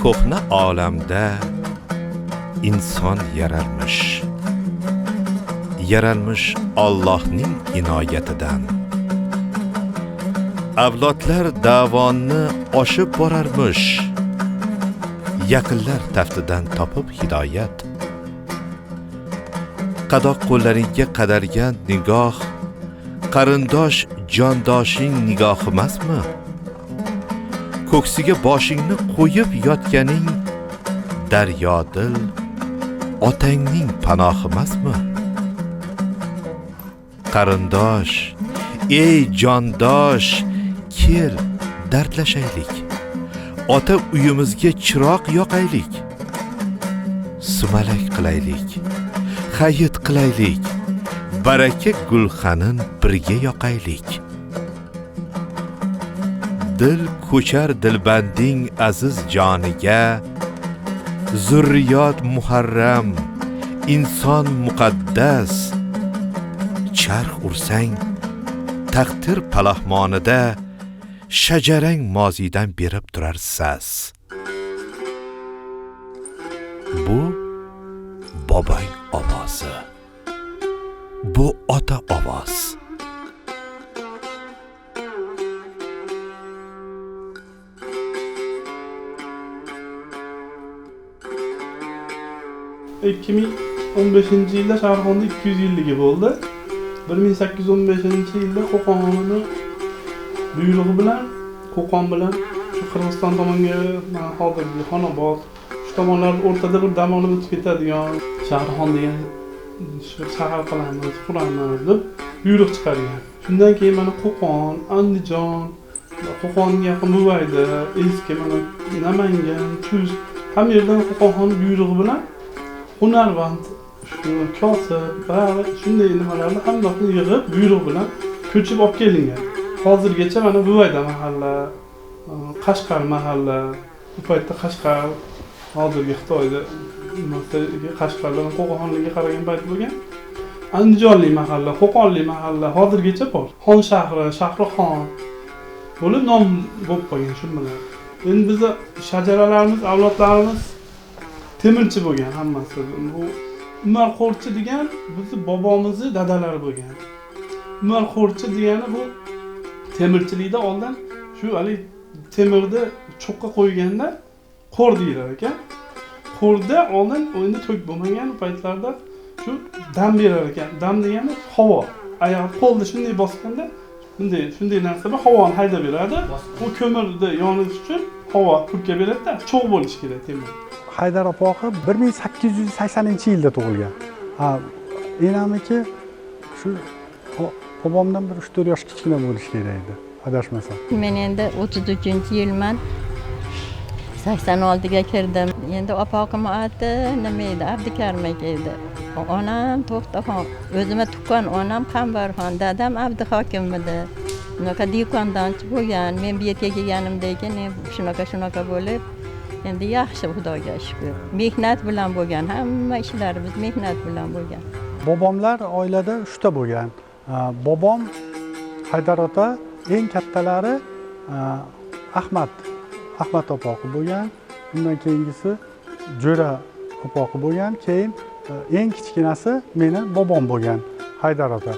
Ko'hna olamda inson yaralmish. Yaralmish Allohning inoyatidan. Avlodlar davonni oshib borarmish. Yaqinlar taftidan topib hidoyat. Qadoq qo'llaringga qadalgan nigoh, qarindosh jondoshing nigohi emasmi? Ko'ksiga boshingni qo'yib yotganing daryodil otangning panohi emasmi? Qarindosh, ey jondosh, kel dardlashaylik. Ota uyimizga chiroq yoqaylik. Sumalak qilaylik, hayit qilaylik, baraka gulxanin birga yoqaylik. Dil ko'char dilbanding aziz joniga, zurriyot muharram, inson muqaddas. Charx ursang taqdir palahmonida, shajarang moziydan berib turar sas. Bu bobong ovozi. Bu ota ovoz. ...2015-yilda Shahrixonda 200 yilligi bo'ldi. 1815-yilda Qo'qon xonining buyrug'i bilan Qo'qon bilan shu Qirg'iziston tomonga, mana hozirgi Xonobod shu tomonlar o'rtada bir dam olib o'tib ketadigan Shahrixon degan shu shahar qilamiz, quramiz deb buyruq chiqargan. Shundan keyin mana Qo'qon, Andijon, Qo'qonga yaqin Buvayda, eski mana Namangan, Chust hamma yerdan Qo'qon xoni buyrug'i bilan hunarmand, shu kosib, bari shunday nimalarni hammasini yig'ib buyruq bilan ko'chib olib kelingan. Hozirgacha mana Buvayda mahalla, Qashqar mahalla, u paytda Qashqar hozirgi Xitoyda Qashqardan Qo'qonligiga qaragan payt bo'lgan. Andijonlik mahalla, Qo'qonlik mahalla hozirgacha bor. Xon shahri, Shahrixon bo'lib nom bo'lib qolgan shu bilan. Endi bizni shajaralarimiz, avlodlarimiz temirchi bo'lgan hammasi. Bu Umar Qo'rchi degan bizni bobomizni dadalari bo'lgan. Umar Qo'rchi degani bu temirchilikda oldin shu hali temirni cho'qqa qo'yganda qo'r deyilar ekan. Qo'rda oldin endi to'k bo'lmagan paytlarda shu dam berar ekan. Dam degani havo. Agar qo'lni shunday bosganda bunday shunday narsa bilan havoni haydab beradi. U ko'mirni yonish uchun havo purka beradi-da, cho'g' bo'lishi kerak temir. Haydar opoqi 1880-yilda tug'ilgan. Ha, enamiki shu bobomdan bir 3-4 yosh kichkina bo'lishi kerak edi, adashmasam. Men endi 33-yilman. 86ga kirdim. Endi opoqim oti nima edi? Abdukarim aka edi. Onam To'xtaxon, o'zimga tuqqan onam Qambarxon, dadam Abduhokim edi. Shunaqa dehqondonchi bo'lgan. Men bu yerga kelganimdan keyin shunaqa bo'lib, endi yaxshi, Xudoga shukr. Mehnat bilan bo'lgan, hamma ishlarimiz mehnat bilan bo'lgan. Bobomlar oilada 3 ta bo'lgan. Bobom Haydar ota, eng kattalari Ahmad opoqi bo'lgan. Undan keyingisi Jo'ra opoqi bo'lgan. Keyin eng kichkinasi meni bobom bo'lgan, Haydar ota.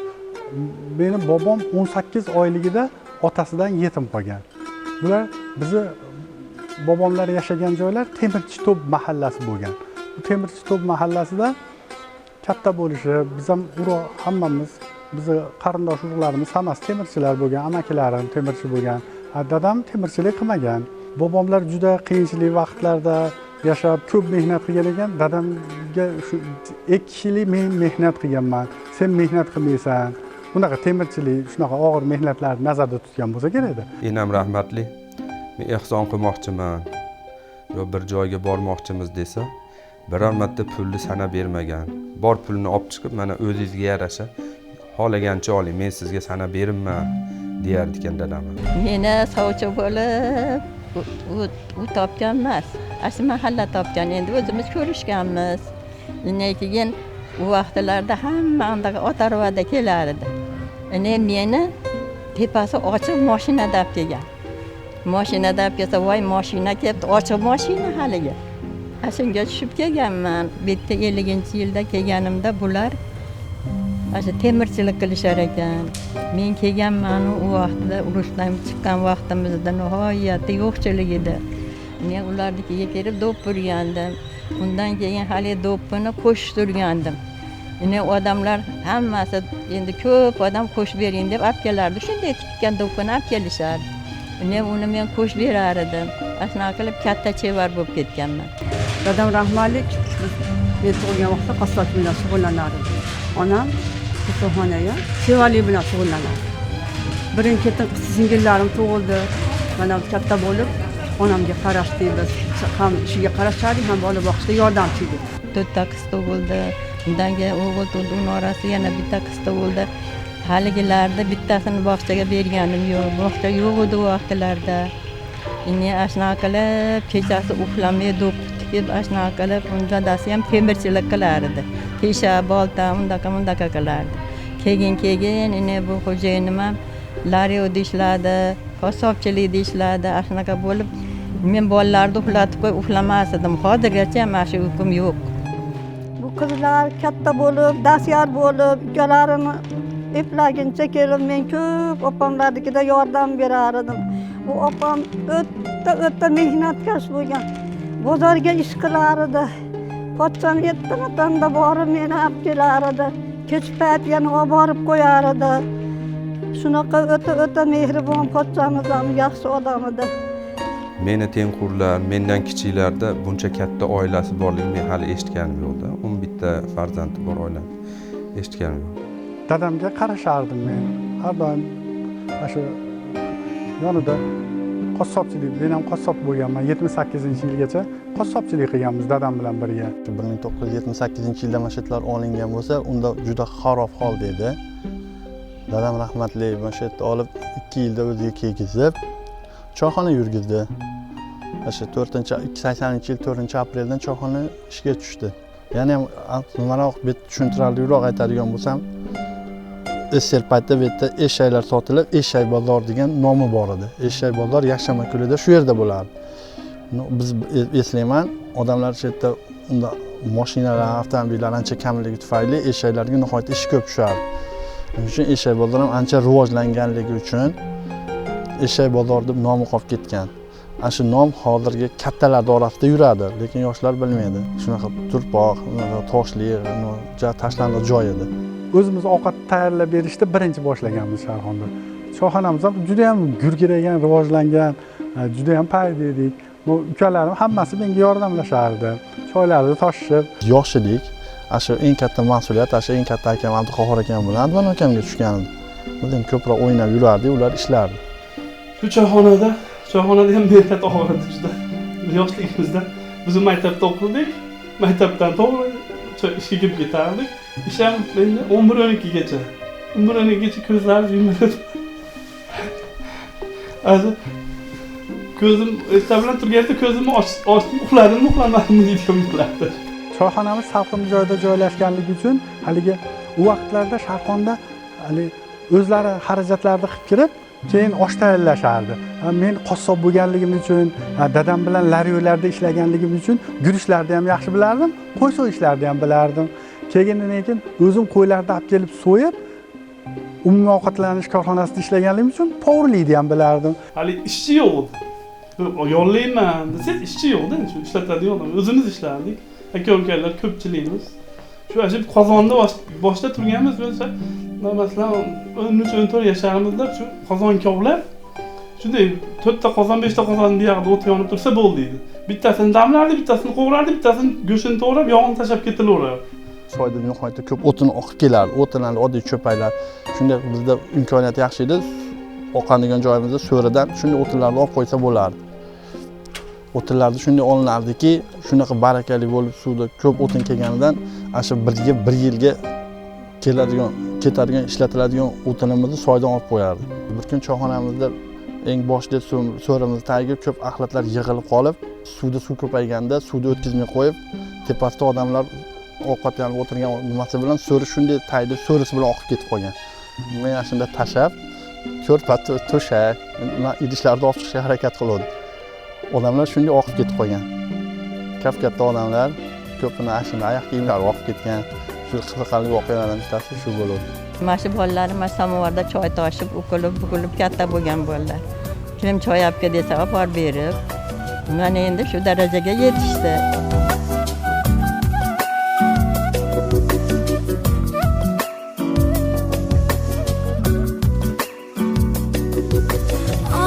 Meni bobom 18 oyligida otasidan yetim qolgan. Bular bizni bobomlar yashagan joylar Temirchi to'p mahallasi bo'lgan. Bu Temirchi to'p mahallasida katta bo'lishi, biz ham urug' hammamiz, bizni qarindosh urug'larimiz hammasi temirchilar bo'lgan, amakilarim temirchi bo'lgan. Dadam temirchilik qilmagan. Bobomlar juda qiyinchilik vaqtlarda yashab, ko'p mehnat qilgan ekan. Dadamga shu 2 kishilik men mehnat qilganman, sen mehnat qilmaysan. Bunaqa temirchilik, shunaqa og'ir mehnatlarni nazarda tutgan bo'lsa kerak edi. Enam rahmatli, men ehson qilmoqchiman yo bir joyga bormoqchimiz desa, biror marta pulni sanab bermagan. Bor pulni olib chiqib, mana o'zingizga yarasha xohlagancha oling, men sizga sanab berinman deyardi ekan dadam. Meni sovchi bo'lib u topgan emas, shu mahalla topgan. Endi o'zimiz ko'rishganmiz. Undan keyin u vaqtlarda hamma undaqa ot arvada kelardi. Endi meni tepasi ochiq mashinada olib kelgan. Mashinada olib kelsa, voy mashina kelibdi, ochiq mashina haligi. Shunga tushib kelganman. Bu yerga 50-yilda kelganimda bular o'sha temirchilik qilishar ekan. Men kelganman u vaqtda, urushdan chiqqan vaqtimizda nihoyatda yo'qchilik edi. Men ularnikiga kelib do'ppi urgandim. Undan keyin hali do'ppini qo'shib turgandim. Endi odamlar hammasi endi ko'p odam qo'shib bering deb olib kelardi. Shunday tikkan do'ppini olib kelishardi. Men uni men qo'shib berar edim. Shunaqa qilib katta chevar bo'lib ketganman. Dadam rahmatlik men tug'ilgan vaqtda qassoblik bilan shug'ullanar edi. Onam qassobxonaga chevarlik bilan shug'ullanardi. Birin-ketin qiz sing'illarim tug'ildi. Mana katta bo'lib onamga qarashdik biz. Ham ishiga qarashardik, ham bola boqishda yordamchi edik. 4 ta qiz tug'ildi. Undan keyin o'g'il tug'ildi, uni orasida yana bitta qiz tug'ildi. Haligilarni bittasini bog'chaga berganim yo'q. Bog'cha yo'q edi u vaqtlarda. Endi shunaqa qilib kechasi uxlamay do'ppi tikib, shunaqa qilib, uni dadasi ham temirchilik qilar edi. Tesha, bolta, undaqa bundaqa qilardi. Keyin endi bu xo'jayinim ham laryovda ishladi, qassobchilikda ishladi. Shunaqa bo'lib men bolalarni uxlatib qo'yib uxlamas edim. Hozirgacha ham mana shu uyqum yo'q. Bu qizlar katta bo'lib, dastyar bo'lib, ukalarini eplaguncha kelib men ko'p opamlarnikida yordam berar edim. Bu opam o'ta mehnatkash bo'lgan. Bozorga ish qilar edi. Pochcham ertamatanda borib meni olib kelar edi. Kech payt yana olib borib qo'yar edi. Shunaqa o'ta mehribon pochchamiz ham yaxshi odam edi. Meni tengqurlar, mendan kichiklarda buncha katta oilasi borligini men hali eshitganim yo'qda. 11 ta farzandi bor oilani eshitganim yo'q. Dadamga qarashardim men. Har doim shu yonida qassobchilik, men ham qassob bo'lganman. 78-yilgacha qassobchilik qilganmiz dadam bilan birga. 1978-yilda masjidlar olingan bo'lsa, unda juda xarob holda edi. Dadam rahmatli mana shu yerda olib 2 yilda o'ziga kiygizib, choyxona yurgizdi. O'sha 80-yil 4-apreldan choyxona ishga tushdi. Yana ham nimaroq tushuntirarliroq aytadigan bo'lsam, SSR paytida bu yerda eshaklar sotilib, eshak bozor degan nomi bor edi. Eshak bozor yakshanba kunida shu yerda bo'lardi. Biz eslayman, odamlar shu yerda unda mashinalar, avtomobillar ancha kamligi tufayli eshaklarga nihoyatda ish ko'p tushardi. Shuning uchun eshak bozor ham ancha rivojlanganligi uchun eshak bozor deb nomi qolib ketgan. Ana shu nom hozirgi kattalar orasida yuradi, lekin yoshlar bilmaydi. Shunaqa turpoq, toshli, tashlandiq joy edi. O'zimiz ovqat tayyorlab berishda birinchi boshlaganmiz Sharxonda. Choyxonamiz ham juda ham gurkiragan, rivojlangan, juda ham payda edik. Bu ukalarim hammasi menga yordamlashardi. Choylarni toshishib. Yosh edik. Ana shu eng katta mas'uliyat, ana shu eng katta akam Abduqahhor akam bilan Advan akamga tushgan edi. Biz endi ko'proq o'ynab yurardik, ular ishlardi. Shu choyxonada ham mehnat og'ir edi juda. Yoshligimizda biz maktabda o'qirdik. Maktabdan to'g'ri ishga kirib ketardik. Ish ham endi 11-12gacha. 11-12gacha ko'zlarimiz yumilib. Ko'zim erta bilan turganda ko'zimni ochdim, uxladimmi, uxlamadimmi deydigan bo'lardi. Choyxonamiz salqin joyda joylashganligi uchun haligi u vaqtlarda Sharxonda hali o'zlari xarajatlarni qilib kirib, keyin osh tayyorlashardi. Men qassob bo'lganligim uchun, dadam bilan laryo'larda ishlaganligim uchun guruchlarni ham yaxshi bilardim, qo'y so'yishlarni ham bilardim. Keyin lekin o'zim qo'ylarni olib kelib so'yib, umumiy ovqatlanish korxonasida ishlaganligim uchun povurlikni ham bilardim. Hali ishchi yo'q edi. Yollayman desangiz ishchi yo'qda, shu ishlatadigan odam. O'zimiz ishlardik. Aka-ukalar ko'pchiligimiz. Shu ajib qozonda boshda turganmiz bo'lsa, masalan 13-14 yasharimizda shu qozon kovlab, shunday 4 ta qozon, 5 ta qozon bu yoqda o't yonib tursa bo'ldi deydi. Bittasini damlardi, bittasini qovurardi, bittasini go'shtini to'g'rab, yog'ini tashlab ketilaverardi. Soyda nihoyatda ko'p o'tin oqib kelardi. O'tinlar oddiy cho'paylar. Shunday bizda imkoniyat yaxshi edi. Oqadigan joyimizda so'ridan shunday o'tinlarni olib qo'ysa bo'lardi. O'tinlarni shunday olinardiki, shunaqa barakali bo'lib suvda ko'p o'tin kelganidan ana shu bir yilga keladigan, ketadigan, ishlatiladigan o'tinimizni soydan olib qo'yardik. Bir kun choyxonamizda eng boshida so'rimiz tagiga ko'p axlatlar yig'ilib qolib, suvda suv ko'payganda suvni o'tkazmay qo'yib, tepasida odamlar ovqatlanib o'tirgan nimasi bilan so'ri shunday tagida so'risi bilan oqib ketib qolgan. Men ana shunda tashlab Ko'rpa, to'shak, idishlarni olib chiqishga harakat qiluvdi. Odamlar shunga oqib ketib qolgan. Katta odamlar ko'pini ashuni oyoq kiyimlari oqib ketgan. Shu qiziqarli voqealardan bittasi shu bo'ldi. Mana shu bolalarim mana samovarda choy toshib, uqilib, bukilib katta bo'lgan bolalar. Kim choy olib kel desa olib borib berib, mana endi shu darajaga yetishdi.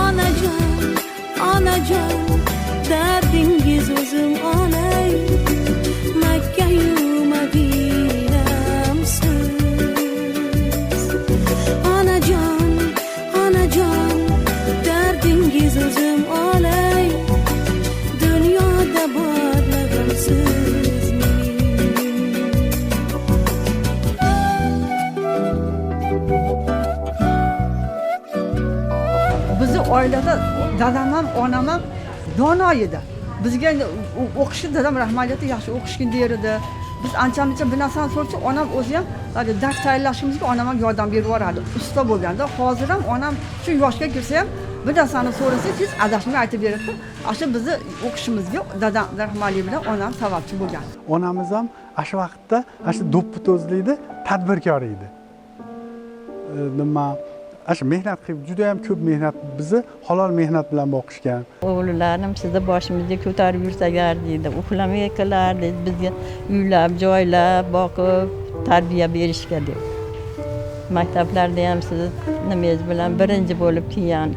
Onajon, onajon, dardingiz o'zim olay, Makkayu Madinamsiz. Onajon, onajon, dardingiz o'zim olay, dunyoda borlig'imsiz mening. Bizni oilada dadam ham onam ham dono edi. Bizga endi o'qishni dadam rahmatli yaxshi o'qishgin der edi. Biz ancha-muncha bir narsani so'rasak, onam o'zi ham dars tayyorlashimizga onam ham yordam berib yuborardi. Usta bo'lganda, hozir ham onam shu yoshga kirsa ham bir narsani so'rasak, hech adashmay aytib beradi. O'sha bizni o'qishimizga dadam rahmatli bilan onam sababchi bo'lgan. Onamiz ham o'sha vaqtda o'sha do'ppi to'zlikda tadbirkor edi. Nima o'sha mehnat qilib, juda ham ko'p mehnat, bizni halol mehnat bilan boqishgan. O'g'lillarim sizni boshimizga ko'tarib yursak deydi, uxlamay qilardi, bizga uylab, joylab, boqib, tarbiya berishga deb. Maktablarda ham sizni nimangiz bilan birinchi bo'lib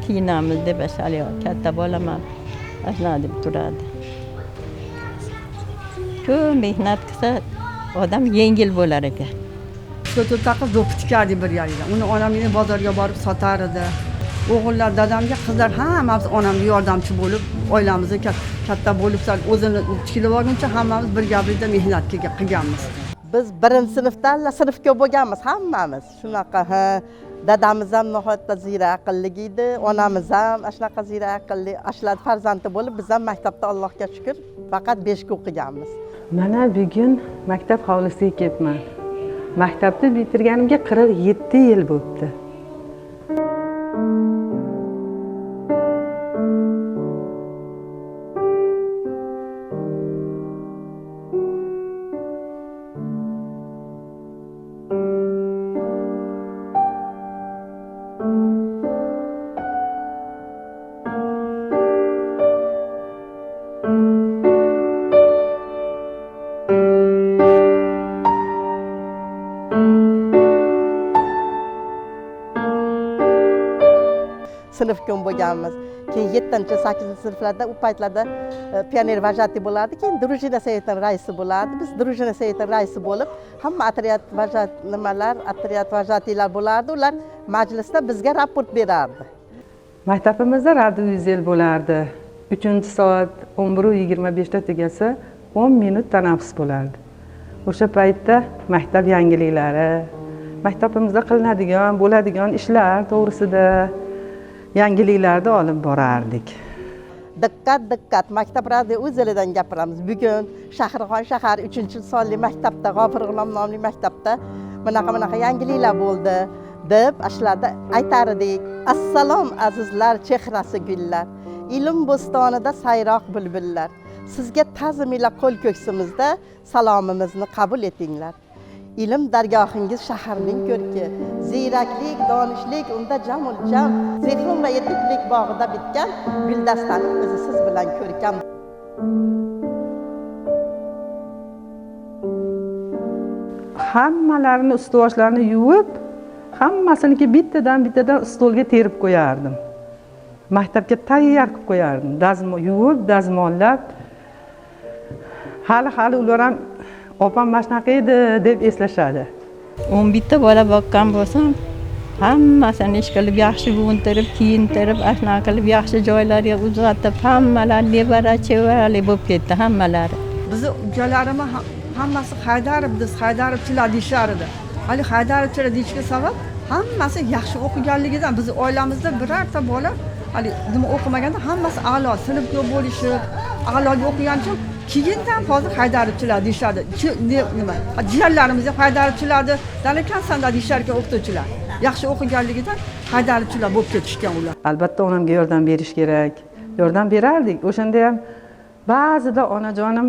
kiyinamiz deb haligi katta bolam ham shunaqa deb turadi. Ko'p mehnat qilsa odam yengil bo'lar ekan. To'rtta qiz do'ppi tikardik bir yerda. Uni onam meni bozorga borib sotar edi. O'g'illar dadamga, qizlar hammamiz onamga yordamchi bo'lib, oilamizni katta bo'lib sal o'zini tikilib olguncha hammamiz birgalikda mehnat qilganmiz. Biz birinchi sinfdan sinfga bo'lganmiz hammamiz. Shunaqa, ha, dadamiz ham nihoyatda ziyrak aqlli edi, onamiz ham shunaqa ziyrak aqlli. Shular farzandi bo'lib biz ham maktabda Allohga shukr faqat 5 ga o'qiganmiz. Mana bugun maktab hovlisiga kelibman. Maktabni bitirganimga 47 yil bo'libdi. Sinf kun bo'lganmiz. Keyin 7-chi, 8-chi sinflarda u paytlarda pioner vajati bo'lardi, keyin drujina sovetining raisi bo'lardi. Biz drujina sovetining raisi bo'lib, hamma otryad vajat nimalar, otryad vajatilar bo'lardi. Ular majlisda bizga raport berardi. Maktabimizda radiovizel bo'lardi. 3-soat 11:25 da tugasa 10 minut tanaffus bo'lardi. O'sha paytda maktab yangiliklari, maktabimizda qilinadigan, bo'ladigan ishlar to'g'risida yangiliklarni olib borardik. Diqqat, diqqat, maktab radio o'zilidan gapiramiz. Bugun Shahrixon shahar 3-sonli maktabda, G'ofur G'ulom nomli maktabda bunaqa yangiliklar bo'ldi deb ashlarda aytar edik. Assalom azizlar, chehrasi gullar, ilm bo'stonida sayroq bulbullar. Sizga ta'zim ila qo'l ko'ksimizda salomimizni qabul etinglar. Ilm dargohingiz shaharning ko'rki, ziyraklik, donishlik unda jamul jam, zehn va yetuklik bog'ida bitgan guldastaning o'zi siz bilan ko'rkam. Hammalarini ustuvoshlarini yuvib, hammasiniki bittadan stolga terib qo'yardim. Maktabga tayyor qilib qo'yardim. Dazmol yuvib, dazmollab. Hali ular ham opam mana shunaqa edi deb eslashadi. 11 bola boqqan bo'lsam, hammasini ish qilib, yaxshi yuvintirib, kiyintirib, ashna qilib, yaxshi joylarga uzatib, hammalari nevara, chevarali bo'lib ketdi hammalari. Bizni ukalarim hammasi Haydarov, biz Haydarovchilar deyishar edi. Hali Haydarovchilar deyishga sabab hammasi yaxshi o'qiganligidan. Bizni oilamizda birorta bola hali nima o'qimaganda hammasi a'lo sinfga bo'lishib, a'loga o'qigan uchun keyindan hozir Haydarovchilar deyishadi. Nima? Jiyanlarimiz ham Haydarovchilarni dalakansan deyishar ekan o'qituvchilar. Yaxshi o'qiganligidan haydarovchilar bo'lib ketishgan ular. Albatta onamga yordam berish kerak. Yordam berardik. O'shanda ham ba'zida onajonim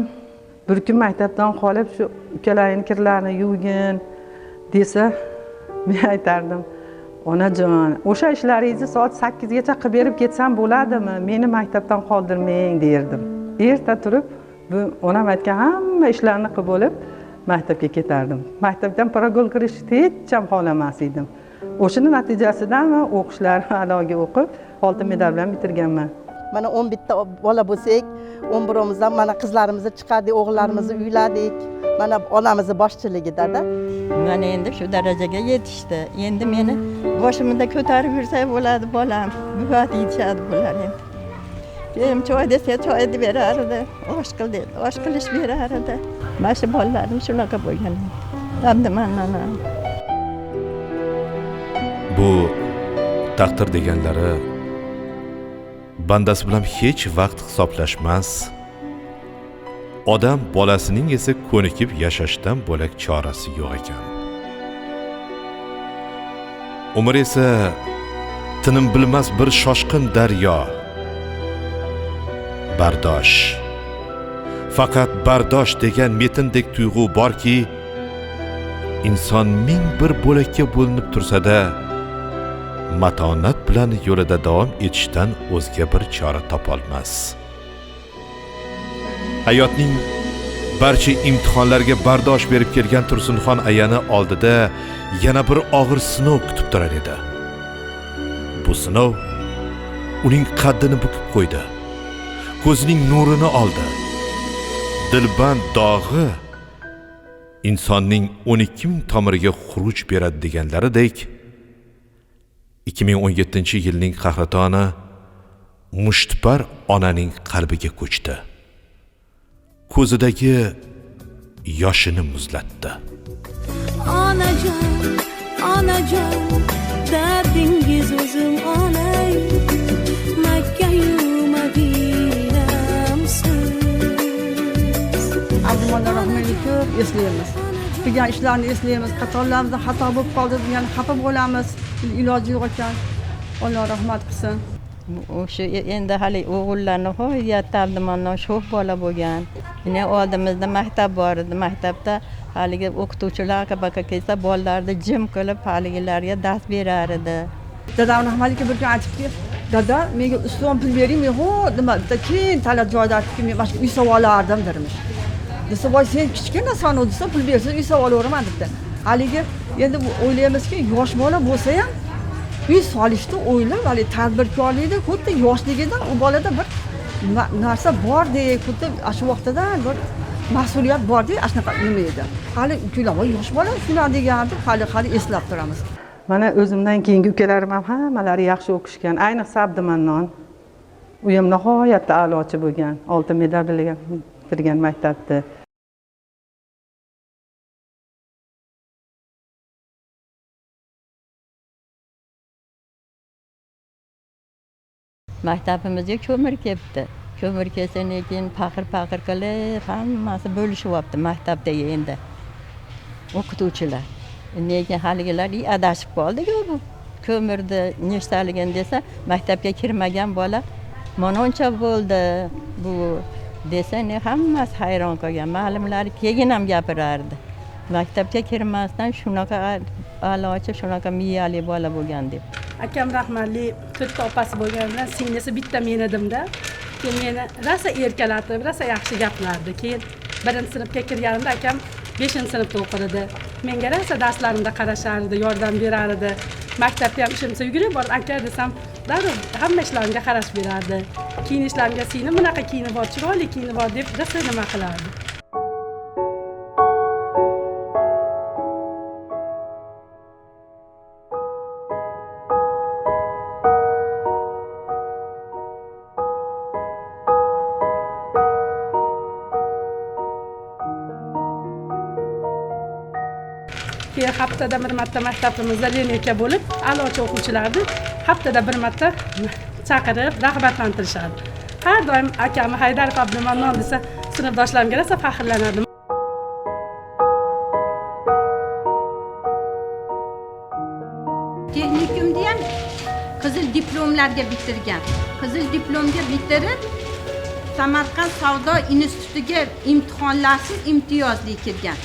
bir kun maktabdan qolib shu ukalaringni kirlarini yuvgin desa, men aytardim: "Onajon, o'sha ishlaringizni soat 8 gacha qilib berib ketsam bo'ladimi? Meni maktabdan qoldirmang" derdim. Erta turib, bu onam aytgan hamma ishlarni qilib bo'lib maktabga ketardim. Maktabdan paragol kirishni hech ham xohlamas edim. O'shani natijasidan men o'qishlarimni a'loga o'qib, oltin medal bilan bitirganman. Mana 11 ta bola bo'lsak, 11imizdan mana qizlarimizni chiqardik, o'g'illarimizni uyladik. Mana onamizni boshchiligida-da. Mana endi shu darajaga yetishdi. Endi meni boshimda ko'tarib yursa bo'ladi bolam. Buva deyishadi bular endi. Keyin choy desa choy deb berardi, osh qil dedi, osh qilish berardi. Mana shu bolalarim shunaqa bo'lgan. Abdumannon. Bu taqdir deganlari bandasi bilan hech vaqt hisoblashmas. Odam bolasining esa ko'nikib yashashdan bo'lak chorasi yo'q ekan. Umr esa tinim bilmas bir shoshqin daryo. Bardosh. Faqat bardosh degan metindek tuyg'u borki, inson ming bir bo'lakka bo'linib tursa-da, matonat bilan yo'lida davom etishdan o'zga bir chora topolmas. Hayotning barcha imtihonlarga bardosh berib kelgan Tursunxon ayani oldida yana bir og'ir sinov kutib turar edi. Bu sinov uning qaddini bukib qo'ydi. Ko'zining nurini oldi. Dilband dog'i insonning 12 ming tomiriga xuruj beradi deganlaridek, 2017-yilning qahratoni mushtipar onaning qalbiga ko'chdi. Ko'zidagi yoshini muzlatdi. Onajon, onajon, dardingiz o'zim olay. Makka-yu Madinamsiz. Abdumannon Rahmonni ko'p eslaymiz. Qilgan ishlarni eslaymiz, qatorlarimizda xato bo'lib qoldi degan xafa bo'lamiz. Iloji yo'q ekan. Alloh rahmat qilsin. O'sha endi hali o'g'illarni g'oyatda Abdumannon sho'x bola bo'lgan. Yine oldimizda maktab bor edi. Maktabda haligi o'qituvchilar aka-baka kelsa bolalarni jim qilib haligilarga dars berar edi. Dadam rahmatli bir kun aytibdi, dada menga uston pul bering, men ho nima bitta keyin talat joyda aytibki, men boshqa uy savolardim dermish. Desa, voy sen kichkinasan desa, pul bersa uy solaveraman debdi. Haligi endi o'ylaymizki, yosh bola bo'lsa ham uy solishni o'ylab, hali tadbirkorlikni xuddi yoshligidan u bolada bir narsa bordek, xuddi shu vaqtida bir mas'uliyat bordek, shunaqa nima edi. Hali ukalar, voy yosh bola shunaqa degan deb hali eslab turamiz. Mana o'zimdan keyingi ukalarim ham hammalari yaxshi o'qishgan. Ayniqsa Abdumannon. U ham nihoyatda a'lochi bo'lgan, oltin medal bilan bitirgan maktabni. Maktabimizga ko'mir kelibdi. Ko'mir kelsa keyin paqir-paqir qilib hammasi bo'lishyapti maktabdagi endi o'qituvchilar. Lekin haligilar adashib qoldi-ku bu ko'mirni nechtaligini desa, maktabga kirmagan bola manoncha bo'ldi bu desa, ne hammasi hayron qolgan. Ma'lumlar keyin ham gapirardi. Maktabga kirmasdan shunaqa a'lochi, shunaqa miyali bola bo'lgan deb. Akam rahmatli to'rtta opasi bo'lgani bilan singlisi bitta men edimda. Keyin meni rosa erkalatib, rosa yaxshi gaplardi. Keyin 1-sinfga kirganimda akam 5-sinfda o'qirdi. Menga rosa darslarimda qarashardi, yordam berardi. Maktabda ham ishim bo'lsa yugurib borib aka desam, darrov hamma ishlarimga qarash berardi. Kiyinishlarimga singlim bunaqa kiyinib bor, chiroyli kiyinib bor deb rosa nima qilardi. Keyin haftada bir marta maktabimizda lineyka bo'lib, a'lochi o'quvchilarni haftada bir marta chaqirib rag'batlantirishadi. Har doim akamni Haydarov Abdumannon desa, sinfdoshlarimga rosa faxrlanardim. bitirgan, qizil diplomlarga bitirgan. Qizil diplomga bitirib Samarqand savdo institutiga imtihonlarsiz imtiyozli kirgan.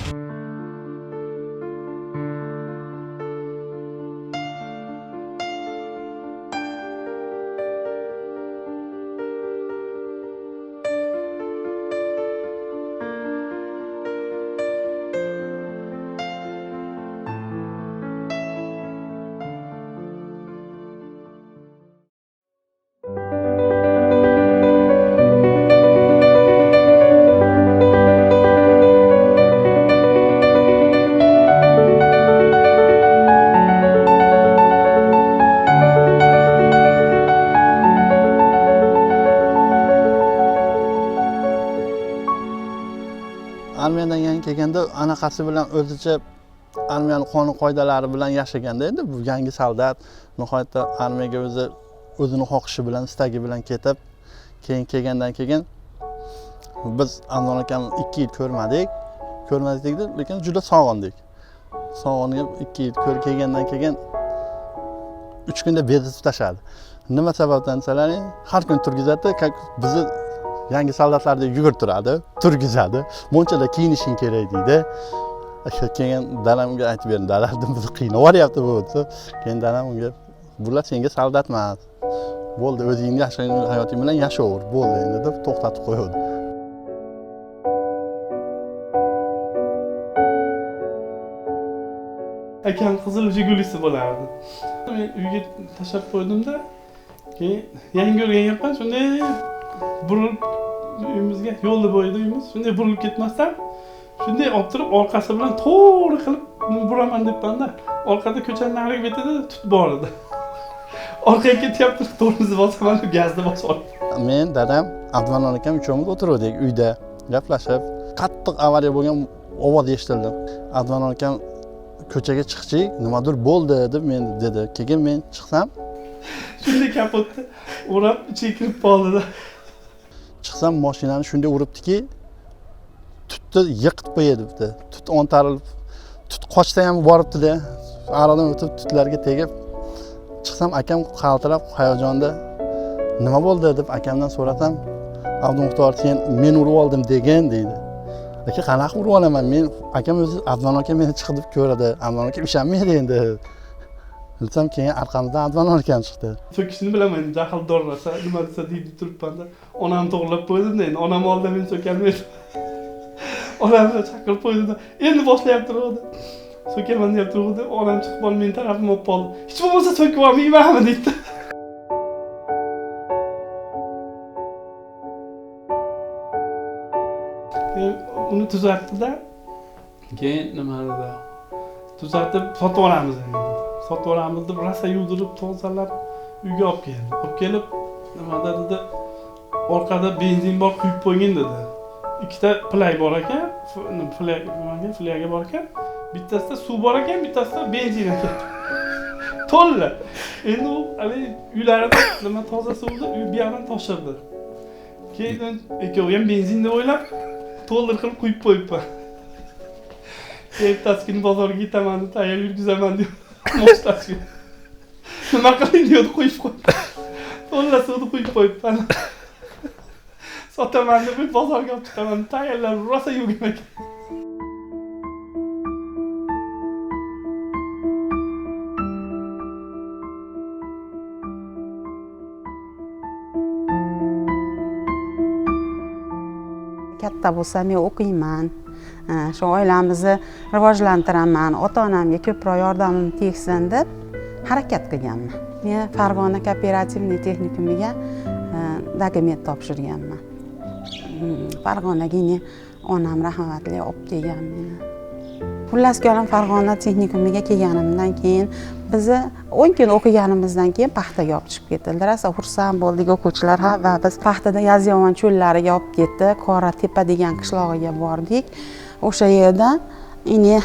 Armiyadan yangi kelganda anaqasi bilan o'zicha armiyani qonun qoidalari bilan yashaganda, endi bu yangi soldat nihoyatda armiyaga o'zi o'zini xohishi bilan, istagi bilan ketib, keyin kelgandan keyin biz Anvar akamni 2 yil ko'rmadik. Ko'rmadik, lekin juda sog'indik. Sog'inib 2 yil ko'rib kelgandan keyin 3 kunda bezitib tashladi. Nima sababdan desalaring, har kun turgizadi, bizni yangi soldatlardek yugurtiradi, turgizadi. Monchada kiyinishing kerak deydi. Keyin dadamga aytib berdim, dadam bizni qiynab yuboryapti bu desa, keyin dadam unga, bular senga soldat emas. Bo'ldi, o'zingni hayoting bilan yashaver, bo'ldi endi deb to'xtatib qo'ydi. Akam qizil Jigulisi bo'lardi. Men uyga tashlab qo'ydimda, keyin yangi o'rganyapman, shunday burilib uyimizga, yo'lni bo'yida uyimiz, shunday burilib ketmasdan shunday olib turib orqasi bilan to'g'ri qilib buraman debmanda, orqada ko'chaning narigi betida tut bor edi. Orqaga ketyapti, tormozni bosaman deb gazni bosib oldim. Men, dadam, Abdumannon akam uchovimiz o'tiruvdik uyda, gaplashib. Qattiq avariya bo'lgan ovoz eshitildi. Abdumannon akam ko'chaga chiqchi, nimadir bo'ldi deb men dedi. Keyin men chiqsam, shunday kapotni o'rab ichiga kirib qoldi. Chiqsam mashinani shunday uribdiki, tutni yiqitib qo'yibdi. Tut ontarilib, tut qochsa ham boribdi-da. Aradan o'tib tutlarga tegib chiqsam akam qaltirab hayajonda nima bo'ldi deb akamdan so'rasam, Abdumuxtor sen men urib oldim degin deydi. Aka qanaqa urib olaman? Men akam o'zi Abdumannon aka meni chiqib ko'radi. Abdumannon aka ishonmaydi endi. Bilsam keyin arqamizdan Abdumannon akam chiqdi. So'kishini bilaman, jahldor rosa nima desa deydi turibman-da. Onam to'g'rilab qo'ydim-da, endi onam oldida meni so'kalmaydi. Onamni chaqirib qo'ydim-da, endi boshlayapti turdi. So'kaman deb turdi, onam chiqib qolib meni tarafimga olib qoldi. Hech bo'lmasa so'kib olmaymanmi deydi. Uni tuzatdi-da, keyin nima dedi? Tuzatib sotib olamiz endi. Sotib olamiz deb rosa yuvdirib, tozalab uyga olib keldi. Olib kelib nima dedi? Orqada benzin bor, quyib qo'ygin dedi. Ikkita play bor ekan, flyaga bor ekan. Bittasida suv bor ekan, bittasida benzin ekan. To'la. Endi u hali uylarida nima toza suvni uy bu yoqdan toshirdi. Keyin ikkovi ham benzin deb o'ylab to'ldir qilib quyib qo'yibman. Ertasi kuni bozorga ketaman deb tayyor yurgizaman deb moshlashga. Nima qiling deydi, quyib qo'yib. To'la suvni quyib qo'yibman. Sotaman deb bozorga olib chiqaman, tayyorlar rosa yuvgan ekan. Katta bo'lsam men o'qiyman, shu oilamizni rivojlantiraman, ota-onamga ko'proq yordamim tegsin deb harakat qilganman. Men Farg'ona kooperativniy texnikumiga dokument topshirganman. Farg'onaga onam rahmatli olib kelgan meni. Xullas kalom Farg'ona texnikumiga kelganimdan keyin bizni 10 kun o'qiganimizdan keyin paxtaga olib chiqib ketildi. Rosa xursand bo'ldik o'quvchilar ham va biz paxtada Yozyovon cho'llariga olib ketdi. Qoratepa degan qishlog'iga bordik. O'sha yerda ini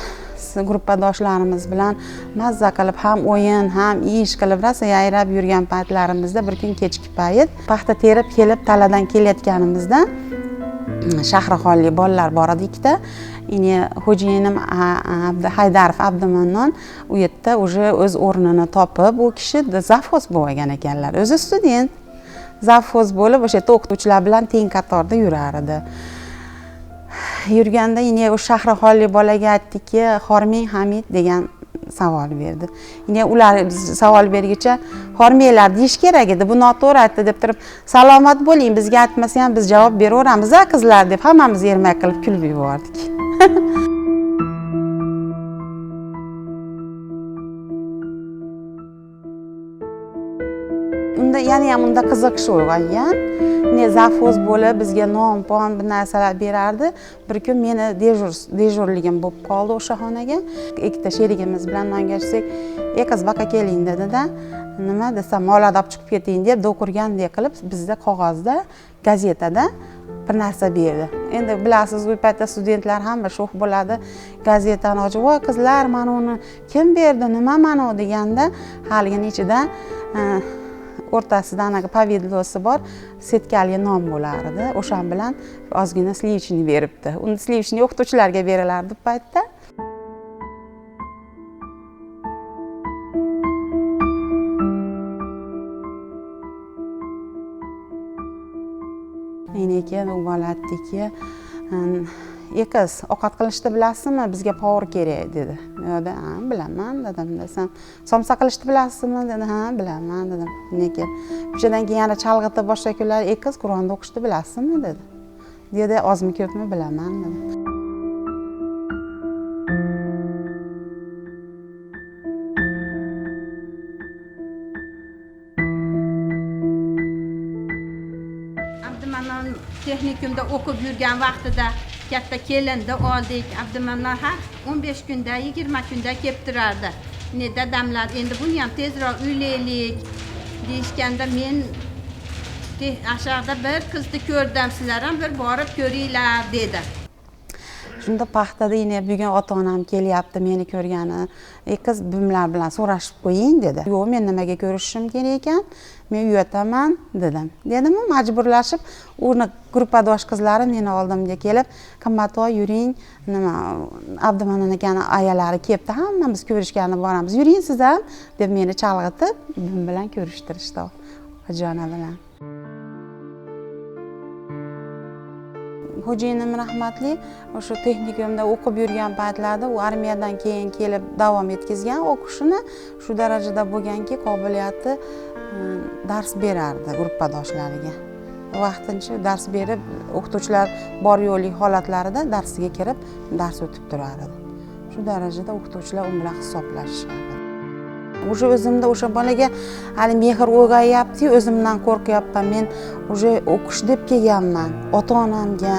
gruppadoshlarimiz bilan mazza qilib ham o'yin, ham ish qilib rosa yayrab yurgan paytlarimizda bir kun kechki payt paxta terib kelib taladan kelayotganimizda shahrixonlik bolalar bor edi ikkita. Ini xo'jayinim Haydarov Abdumannon u yerda уже o'z o'rnini topib, u kishi zavxoz bo'lgan ekanlar. O'zi student. Zavxoz bo'lib, o'sha yerda o'qituvchilar bilan teng qatorda yurar edi. Yurganda ini o'sha shahrixonlik bolaga aytdiki, "Xorming Hamid" degan savol berdi. Ini ular savol bergicha "Xormanglar" deyish kerak edi. Bu noto'g'ri aytdi deb turib, "Salomat bo'ling, bizga aytmasa ham biz javob beraveramiz a qizlar" deb hammamiz ermak qilib kulib yubordik. Unda yana ham unda qiziqish uyg'ongan. Ne zavxoz bo'lib bizga non-pon bir narsalar berardi. Bir kun meni dejurligim bo'lib qoldi o'sha xonaga. Ikkita sherigimiz bilan nonga tushsak, "Ey qiz, baqa keling" dedi-da. Nima desam, "Molada olib chiqib keting" deb do'qirgandek qilib bizda qog'ozda, gazetada bir narsa berdi. Endi bilasiz, u paytda studentlar hamma sho'x bo'ladi. Gazetani ochib, "Voy qizlar, mana uni kim berdi, nima mana u" deganda, haligini ichida o'rtasida anaqa pavidlosi bor, setkali non bo'lar edi. O'shan bilan ozgina slivichni beribdi. Uni slivichni o'qituvchilarga berilardi bu paytda. Keyin u bola aytdiki, "Ey qiz, ovqat qilishni bilasizmi? Bizga povur kerak" dedi. Men "Ha, bilaman" dedim. Desam, "Somsa qilishni bilasizmi?" dedi. "Ha, bilaman" dedim. Lekin o'shadan keyin yana chalg'itib boshqa kunlar, "Ey qiz, Qur'onni o'qishni bilasizmi?" dedi. Dedi, "Ozmi ko'pmi bilaman" dedim. Abdumannon texnikumda o'qib yurgan vaqtida katta kelinni oldik. Abdumannon har 15 kunda, 20 kunda kelib turardi. Ne dadamlar endi buni ham tezroq uylaylik deyishganda, men aşağıda bir qizni ko'rdim, sizlar ham bir borib ko'ringlar dedi. Shunda paxtada yine bugun ota-onam kelyapti meni ko'rgani. "Ey qiz, bumlar bilan so'rashib qo'ying" dedi. "Yo'q, men nimaga ko'rishishim kerak ekan? Men uyataman" dedim. Dedimmi, majburlashib uni gruppadosh qizlari meni oldimga kelib, "Qimmatvoy, yuring, nima Abdumannon akani ayalari kelibdi, hammamiz ko'rishgani boramiz. Yuring siz ham" deb meni chalg'itib, bum bilan ko'rishtirishdi Hojona bilan. Xo'jayinim rahmatli o'sha texnikumda o'qib yurgan paytlarida u armiyadan keyin kelib davom etkazgan o'qishini, shu darajada bo'lganki, qobiliyati dars berardi gruppadoshlariga. Vaqtincha dars berib, o'qituvchilar bor yo'qlik holatlarida darsiga kirib dars o'tib turar edi. Shu darajada o'qituvchilar u bilan hisoblashishardi. O'sha o'zimda o'sha bolaga hali mehr uyg'onyapti-yu, o'zimdan qo'rqyapman. Men уже o'qish deb kelganman. Ota-onamga,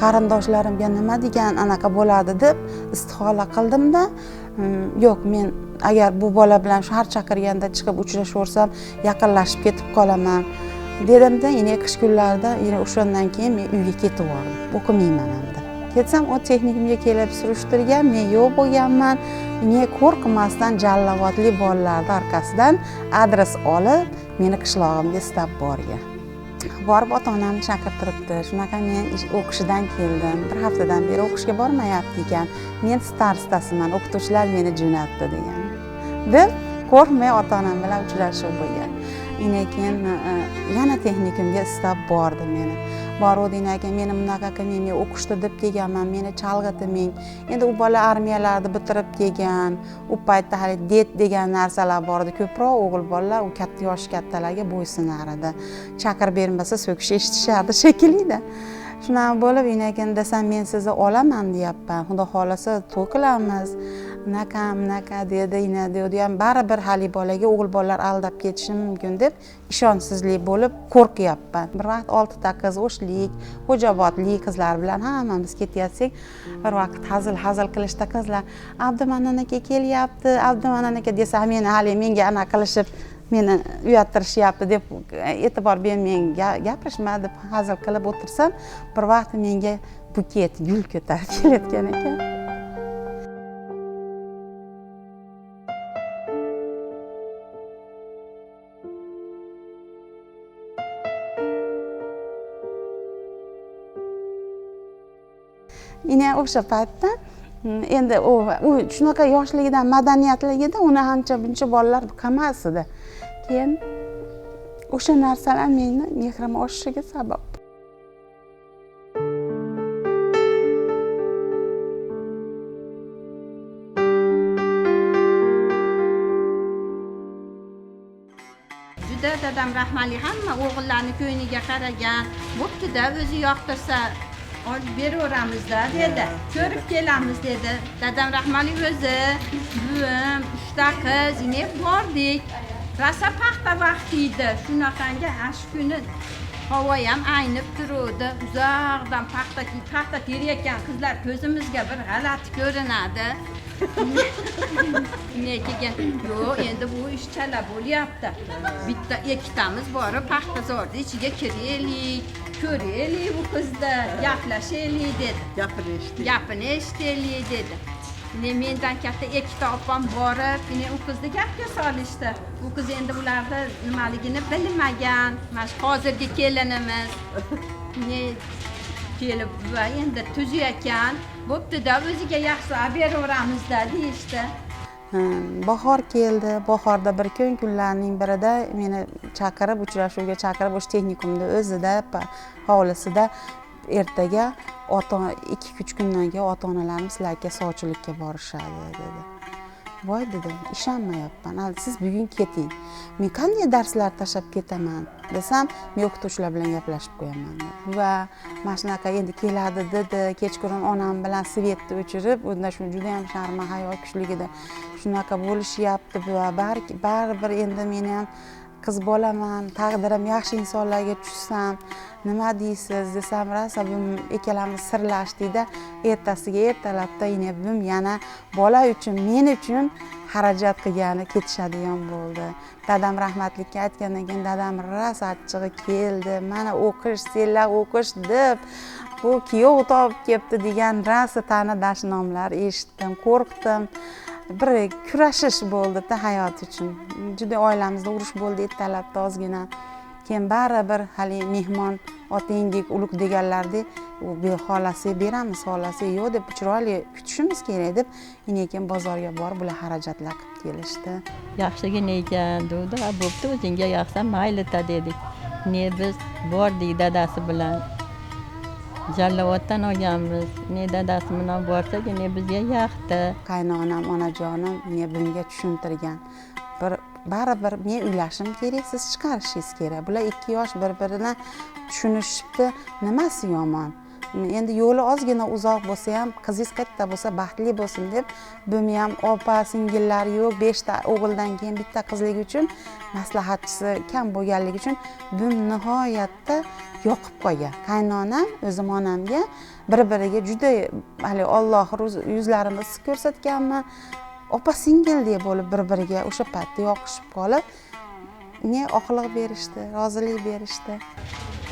qarindoshlarimga nima degan anaqa bo'ladi deb istihola qildimda, yo'q, men agar bu bola bilan har chaqirganda chiqib uchrashaversam, yaqinlashib ketib qolaman dedimda, yana qish kunlarida, yana o'shandan keyin men uyga ketib yubordim. O'qimayman endi. Ketsam, o texnikumga kelib surishtirgan, men yo'q bo'lganman. Ne qo'rqmasdan jallovatli bolalarning orqasidan adres olib, meni qishlog'imga istab borgan. Borib ota-onamni chaqirtiribdi. Shunaqa men o'qishidan keldim. Bir haftadan beri o'qishga bormayapti ekan. Men starostasiman, o'qituvchilar meni jo'natdi degan. Deb qo'rqmay ota-onam bilan uchrashuv bo'lgan. Keyin yana texnikumga istab bordi meni. Boruvdi, keyin meni bunaqa qilmang, men o'qishda deb kelganman, meni chalg'itmang. Endi u bola armiyalarni bitirib kelgan, u paytda hali det degan narsalar bor edi. Ko'proq o'g'il bolalar u katta yoshi kattalarga bo'ysunar edi. Chaqirib bermasa so'kish eshitishardi shekilli-da. Shunaqa bo'lib, keyin desam, men sizni olaman deyapman. Xudo xolasa to'y qilamiz. Bunaqa, bunaqa dedi, ina dedi. Ham baribir hali bolaga o'g'il bolalar aldab ketishi mumkin deb ishonchsizlik bo'lib qo'rqyapman. Bir vaqt 6 ta qiz o'shlik, Xo'jobodlik qizlar bilan hammamiz ketayotsak, bir vaqt hazil qilishda qizlar Abdumannon aka kelyapti, Abdumannon aka desa, meni hali menga ana qilishib, meni uyattirishyapti deb e'tibor bermang, gapirishma deb hazil qilib o'tirsam, bir vaqt menga buket gul ko'tarib kelayotgan ekan. Ine o'sha paytda endi u shunaqa yoshligidan madaniyatligida uni ancha buncha bolalar qilmas edi. Keyin o'sha narsalar meni mehrim oshishiga sabab. Juda dadam rahmatli hamma o'g'illarni ko'ngliga qaragan. Bo'pti-da, o'zi yoqtirsa olib beraveramizda dedi. Ko'rib kelamiz dedi. Dadam rahmatli o'zi, buvim, 3 ta qiz, yine bordik. Rosa paxta vaqti edi. Shunaqangi shu kuni havo ham aynib turuvdi. Uzoqdan paxta terayotgan qizlar ko'zimizga bir g'alati ko'rinadi. Keyin yo'q, endi bu ish chala bo'lyapti. Bitta ikkitamiz borib paxtazorni ichiga kiraylik, ko'raylik bu qizni, gaplashaylik dedi. Gapini eshitaylik dedi. Mendan katta ikkita opam borib, u qizni gapga solishdi. U qiz endi ularni nimaligini bilmagan. Mana shu hozirgi kelinimiz kelib va endi tuzuk ekan. Bo'pti-da, o'ziga yaxshi olib beraveramizda deyishdi. Bahor keldi. Bahorda bir kunlarning birida meni chaqirib, uchrashuvga chaqirib, o'sha texnikumda o'zida, hovlisida ertaga 2-3 kundan keyin ota-onalarim sizlarga sovchilikka borishadi dedi. Voy dedim, ishonmayapman. Siz bugun keting. Men qanday darslar tashlab ketaman desam, men o'qituvchilar bilan gaplashib qo'yaman dedi. Va mana shunaqa endi keladi dedi. Kechqurun onam bilan svetni o'chirib, unda shu juda ham sharma hayo kuchligida shunaqa bo'lishyapti va baribir endi meni ham qiz bolaman, taqdirim yaxshi insonlarga tushsam, nima deysiz desam, rosa ikkalamiz sirlashdikda, ertasiga ertalabda buvim yana bola uchun, men uchun xarajat qilgani ketishadigan bo'ldi. Dadam rahmatlikka aytgandan keyin dadam rosa achchig'i keldi. Mana o'qish, senlar o'qish deb bu kuyov topib kelibdi degan rosa ta'na dashnomlar eshitdim, qo'rqdim. Bir kurashish bo'ldi-da hayot uchun. Juda oilamizda urush bo'ldi ertalabda ozgina. Keyin baribir hali mehmon otangdek ulug' deganlardek, u xolasi beramiz, xolasi yo'q deb chiroyli kutishimiz kerak deb, keyin bozorga borib bular xarajatlar qilib kelishdi. Yaxshigina ekan dedi, bo'pti, o'zingga yoqsa mayli-ta dedik. Ne biz bordik dadasi bilan. Jallovatdan olganmiz. Ne dadasi bilan borsak, ne bizga yoqdi. Qaynonam, onajonim men bunga tushuntirgan. Bir baribir men uylashim kerak, siz chiqarishingiz kerak. Bular 2 yosh bir-birini tushunishibdi, nimasi yomon? Endi yo'li ozgina uzoq bo'lsa ham, qizingiz qayerda bo'lsa baxtli bo'lsin deb, buni ham opa, singillari yo'q, 5 ta o'g'ildan keyin bitta qizligi uchun maslahatchisi kam bo'lganligi uchun bu nihoyatda yoqib qolgan. Qaynonam o'zim onamga bir-biriga juda hali Alloh yuzlarini issiq ko'rsatganmi, opa singildek bo'lib bir-biriga o'sha paytda yoqishib qolib, ne oqliq berishdi, rozilik berishdi.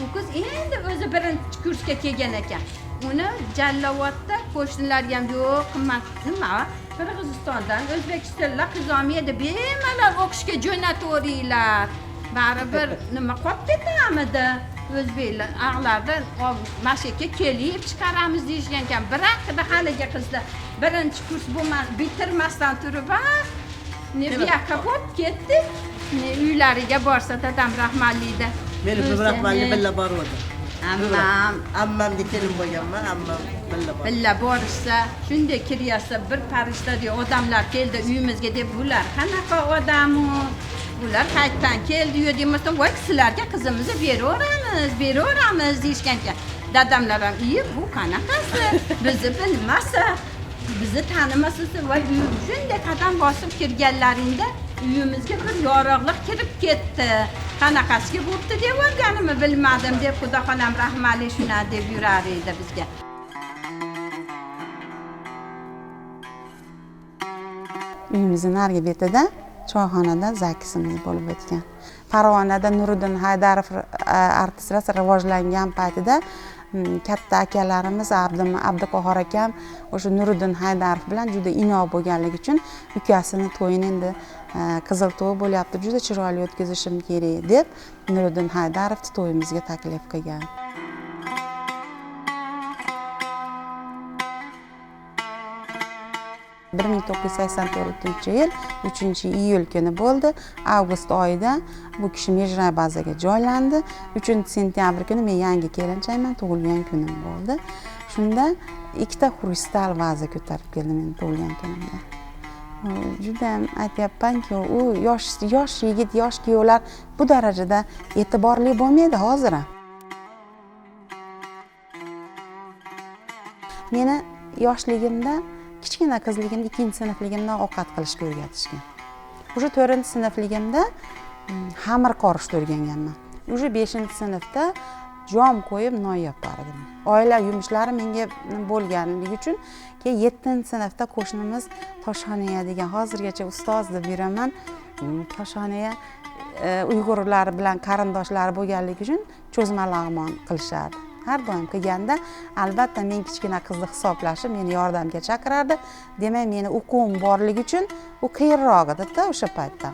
U qiz endi o'zi birinchi kursga kelgan ekan. Uni Jallovatda qo'shnilarga ham yo'q, qimmat nima? Qirg'izistondan O'zbekistonlar qiz olmaydi, bemalol o'qishga jo'nataveringlar. Baribir nima qolib ketamidi? O'zbeklar ag'larda mana shu yerga kelib chiqaramiz deyishgan ekan. Bir haqida haligi qizni birinchi kurs bitirmasdan turib, ne bu yoqqa bo'lib ketdik. Ne uylariga borsa dadam rahmatli. Meni buvim rahmatli birga boruvdi. Ammamga kelin bo'lganman, ammam birga bordi. Birga borishsa, shunday kiryapsa, bir farishtadek odamlar keldi uyimizga deb, bular qanaqa odam u? Bular qayerdan keldi-yu demasdan, voy sizlarga qizimizni beraveramiz, beraveramiz deyishgan ekan. Dadamlar ham, "Iy, bu qanaqasi? Bizni bilmasa, bizni tanimasa, voy shunday qadam bosib kirganlaringda uyimizga bir yorug'lik kirib ketdi. Qanaqasiga bo'pti deb o'rganimni bilmadim" deb Xudoxonam rahmatli shuna deb yurar edi bizga. Uyimizning narigi betida choyxonada zakisimiz bo'lib o'tgan. Farg'onada Nuriddin Haydarov artist rosa rivojlangan paytida katta akalarimiz Abduqahhor akam o'sha Nuriddin Haydarov bilan juda inoq bo'lganligi uchun ukasini to'yini endi qizil to'y bo'lyapti, juda chiroyli o'tkazishim kerak deb Nuriddin Haydarovni to'yimizga taklif qilgan. 1984-yil 3-iyul kuni bo'ldi. Avgust oyida bu kishi Mejray bazaga joylandi. 3-sentyabr kuni men yangi kelinchakman, tug'ilgan kunim bo'ldi. Shunda ikkita xrustal vaza ko'tarib keldi meni tug'ilgan kunimda. Juda ham aytyapmanki, u yosh yigit, yosh kuyovlar bu darajada e'tiborli bo'lmaydi hozir ham. Meni yoshligimda, kichkina qizligimda, 2-sinfligimda ovqat qilishga o'rgatishgan. Уже 4-sinfligimda xamir qorishni o'rganganman. Уже 5-sinfda jom qo'yib non yopardim. Oila yumushlari menga bo'lganligi uchun keyin 7-sinfda qo'shnimiz Toshxonaya degan, hozirgacha ustoz deb yuraman. Toshxonaya Uyg'urlar bilan qarindoshlari bo'lganligi uchun cho'zma lag'mon qilishardi. Har doim qilganda albatta men kichkina qizni hisoblashib meni yordamga chaqirardi. Demak, meni o'quvim borligi uchun u qiyinroq edi-da o'sha paytda.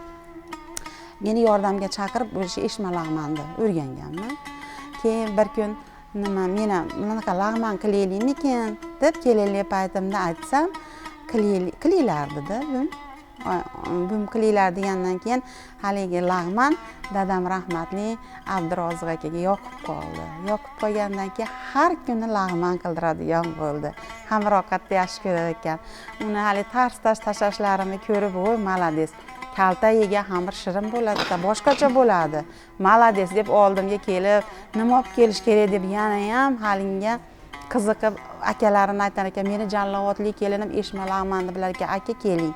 Meni yordamga chaqirib o'sha eshma lag'manni o'rganganman. Keyin bir kun nima, men ham bunaqa lag'man qilaylikmikin deb kelinlik paytimda aytsam, qilinglar dedi. Bum qilinglar degandan keyin haligi lag'man dadam rahmatli Abduroziq akaga yoqib qoldi. Yoqib qolgandan keyin har kuni lag'man qildiradigan bo'ldi. Xamir ovqatni yaxshi ko'rar ekan. Uni hali tars-tars tashlashlarimni ko'rib, "Voy, malades, kalta yegan xamir shirin bo'ladi-da, boshqacha bo'ladi. Malades" deb oldimga kelib, nima olib kelish kerak deb yana ham halinga qiziqib akalarini aytar ekan, meni jallovatli kelinim eshma lag'manni bilar ekan, aka keling,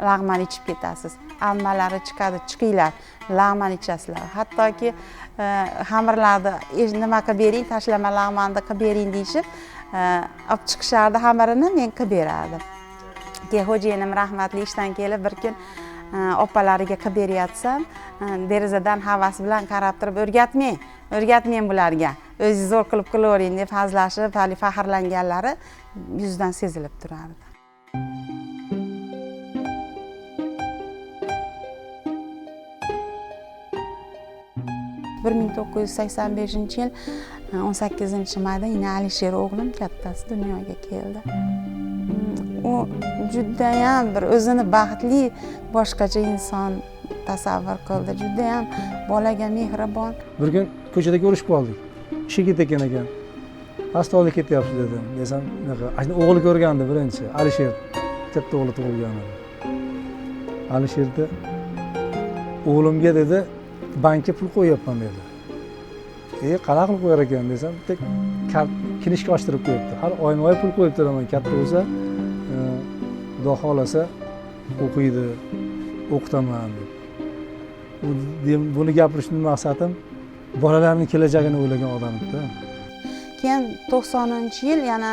lag'man ichib ketasiz, ammalari chiqadi, chiqinglar, lag'man ichasizlar. Hattoki xamirlarni nima qilib bering, tashlama lag'manni qilib bering deyishib, olib chiqishardi xamirini, men qilib berardim. Keyin xo'jayinim rahmatli ishdan kelib bir kun opalariga qilib berayotsam, derazadan havas bilan qarab turib, o'rgatmang, o'rgatmang bularga, o'zingiz zo'r qilib qilavering deb hazlashib, hali faxrlanganlari yuzidan sezilib turardi. Bir 1985-yil 18-mayda yana Alisher o'g'lim kattasi dunyoga keldi. U judayam bir o'zini baxtli boshqacha inson tasavvur qildi. Judayam bolaga mehribon. Bir kun ko'chada ko'rishib qoldik. Ishga ketayotgan ekan. Astoydil ketyapsiz dedim. Desam, unaqa. O'g'li ko'rgandi birinchi, Alisher katta o'g'li tug'ilgan edi. Alisherda o'g'limga dedi, bankka pul qo'yyapman dedi. Qanaqa qilib qo'yar ekan desam, bitta kinishka ochtirib qo'yibdi. Har oyma-oy pul qo'yib turaman, katta bo'lsa, Xudo xohlasa o'qiydi, o'qitaman deb. Buni gapirishning maqsadim bolalarning kelajagini o'ylagan odam-da. Keyin 90-yil yana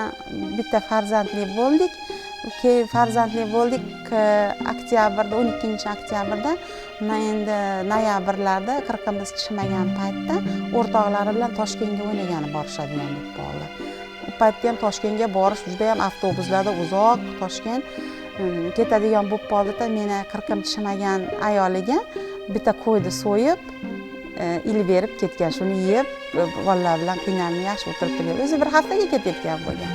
bitta farzandli bo'ldik. Keyin farzandli bo'ldik oktyabrda, 12-oktyabrda, endi noyabrlarda qirqimiz chiqmagan paytda o'rtoqlari bilan Toshkentga o'ynagani borishadigan bo'lib qoldi. U paytda ham Toshkentga borish juda ham avtobuslarda uzoq Toshkent ketadigan bo'lib qoldi-da, meni qirqim chiqmagan ayoliga bitta qo'yni so'yib ilib berib ketgan. Shuni yeb bolalar bilan qiynalmay yaxshi o'tirib turgan. O'zi bir haftaga ketayotgan bo'lgan.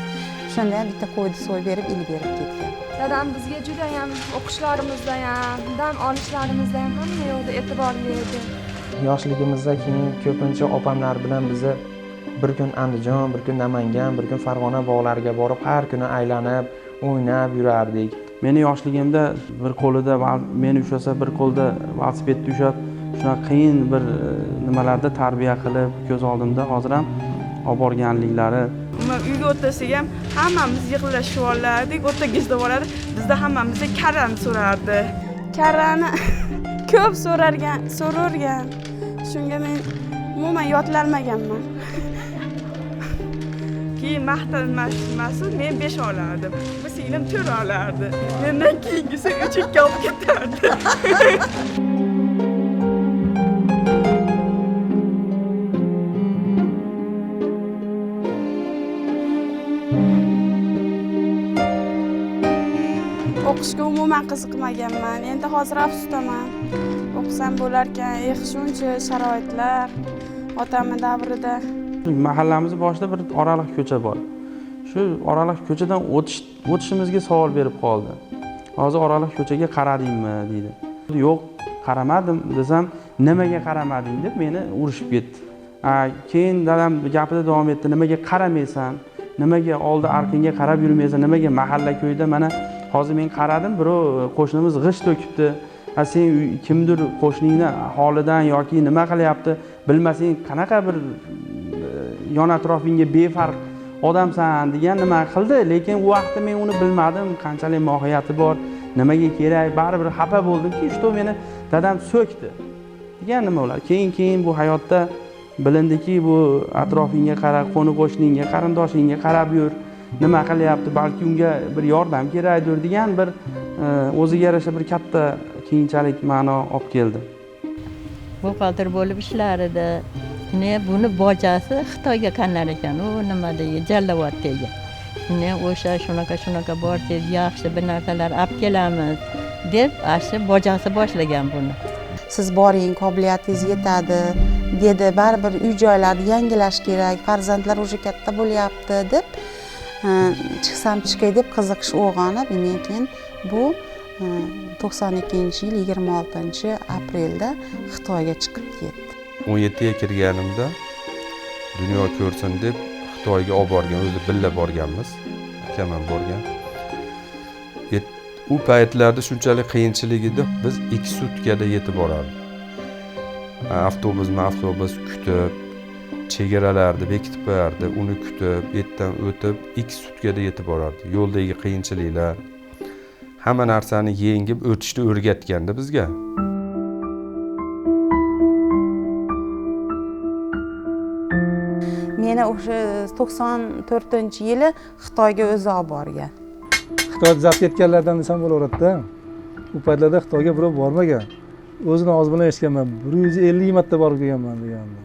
Shunda ham bitta qo'yni so'yib berib, ilib berib ketgan. Dadam bizga juda ham o'qishlarimizda ham, dam olishlarimizda ham hamma yoqda e'tiborli edi. Yoshligimizda keyin ko'pincha opamlar bilan bizni bir kun Andijon, bir kun Namangan, bir kun Farg'ona bog'lariga borib, har kuni aylanib, o'ynab yurardik. Meni yoshligimda bir qo'lida meni ushlasa, bir qo'lda velosipedni ushlab, shunaqa qiyin bir nimalarda tarbiya qilib, ko'z oldimda hozir ham olib borganliklari. Uyga o'tirsak ham hammamiz yig'ilashib olardik, o'rtagizda boradi, bizda hammamizda karani so'rardi. Karani ko'p so'rargan. Shunga men umuman yodlanmaganman. Keyin maqtanmasmi, men 5 olardim. Bu singlim 4 olardi. Mendan keyingisi 3-2 olib ketardi. O'qishga umuman qiziqmaganman. Endi hozir afsusdaman. O'qisam bo'larkan, shuncha sharoitlar otamning davrida. Mahallamiz boshida bir oraliq ko'cha bor. Shu oraliq ko'chadan o'tishimizga savol berib qoldi. Hozir oraliq ko'chaga qaradingmi deydi. Yo'q, qaramadim desam, nimaga qaramading deb meni urishib ketdi. Keyin dadam gapida davom etdi. Nimaga qaramaysan? Nimaga oldi arqinga qarab yurmaysan? Nimaga mahalla ko'yda mana hozir men qaradim, birov qo'shnimiz g'isht to'kibdi. Sen kimdir qo'shningni holidan yoki nima qilyapti bilmasang, qanaqa bir yon atrofingga befarq odamsan degan nima qildi. Lekin u vaqtda men uni bilmadim, qanchalik mohiyati bor, nimaga kerak, baribir xafa bo'ldimki, shu meni dadam so'kdi degan nima bo'ladi. Keyin bu hayotda bilindiki, bu atrofingga qara, qo'ni qo'shningga, qarindoshingga qarab yur, nima qilyapti, balki unga bir yordam kerakdir degan bir o'ziga yarasha bir katta keyinchalik ma'no olib keldi. Buxgalter bo'lib ishlar edi. Ne buni bojasi Xitoyga qanlar ekan, u nima deydi, Jalolobod degan. Ne o'sha shunaqa borsangiz yaxshi bir narsalar olib kelamiz deb shu bojasi boshlagan buni. Siz boring, qobiliyatingiz yetadi dedi. Baribir uy joylarni yangilash kerak, farzandlar уже katta bo'lyapti deb chiqsam chiqay deb qiziqish uyg'onib, men keyin bu 92-yil 26-aprelda Xitoyga chiqib ketdi. 17 ga kirganimda dunyo ko'rsin deb Xitoyga olib borgan, o'zi birga borganmiz. Akam ham borgan. U paytlarda shunchalik qiyinchilik edi. Biz 2 sutkada yetib borardik. Avtobus kutib, chegaralarni bekitib qo'yardi, uni kutib, yerdan o'tib 2 sutkada yetib borardi. Yo'ldagi qiyinchiliklar, hamma narsani yengib o'tishni o'rgatgandi bizga. Meni o'sha 94-yili Xitoyga o'zi olib borgan. Xitoyda zabt etganlardan desam bo'laveradi-da. U paytlarda Xitoyga birov bormagan. O'zini og'zi bilan eshitganman, 150 marta borib kelganman degandi.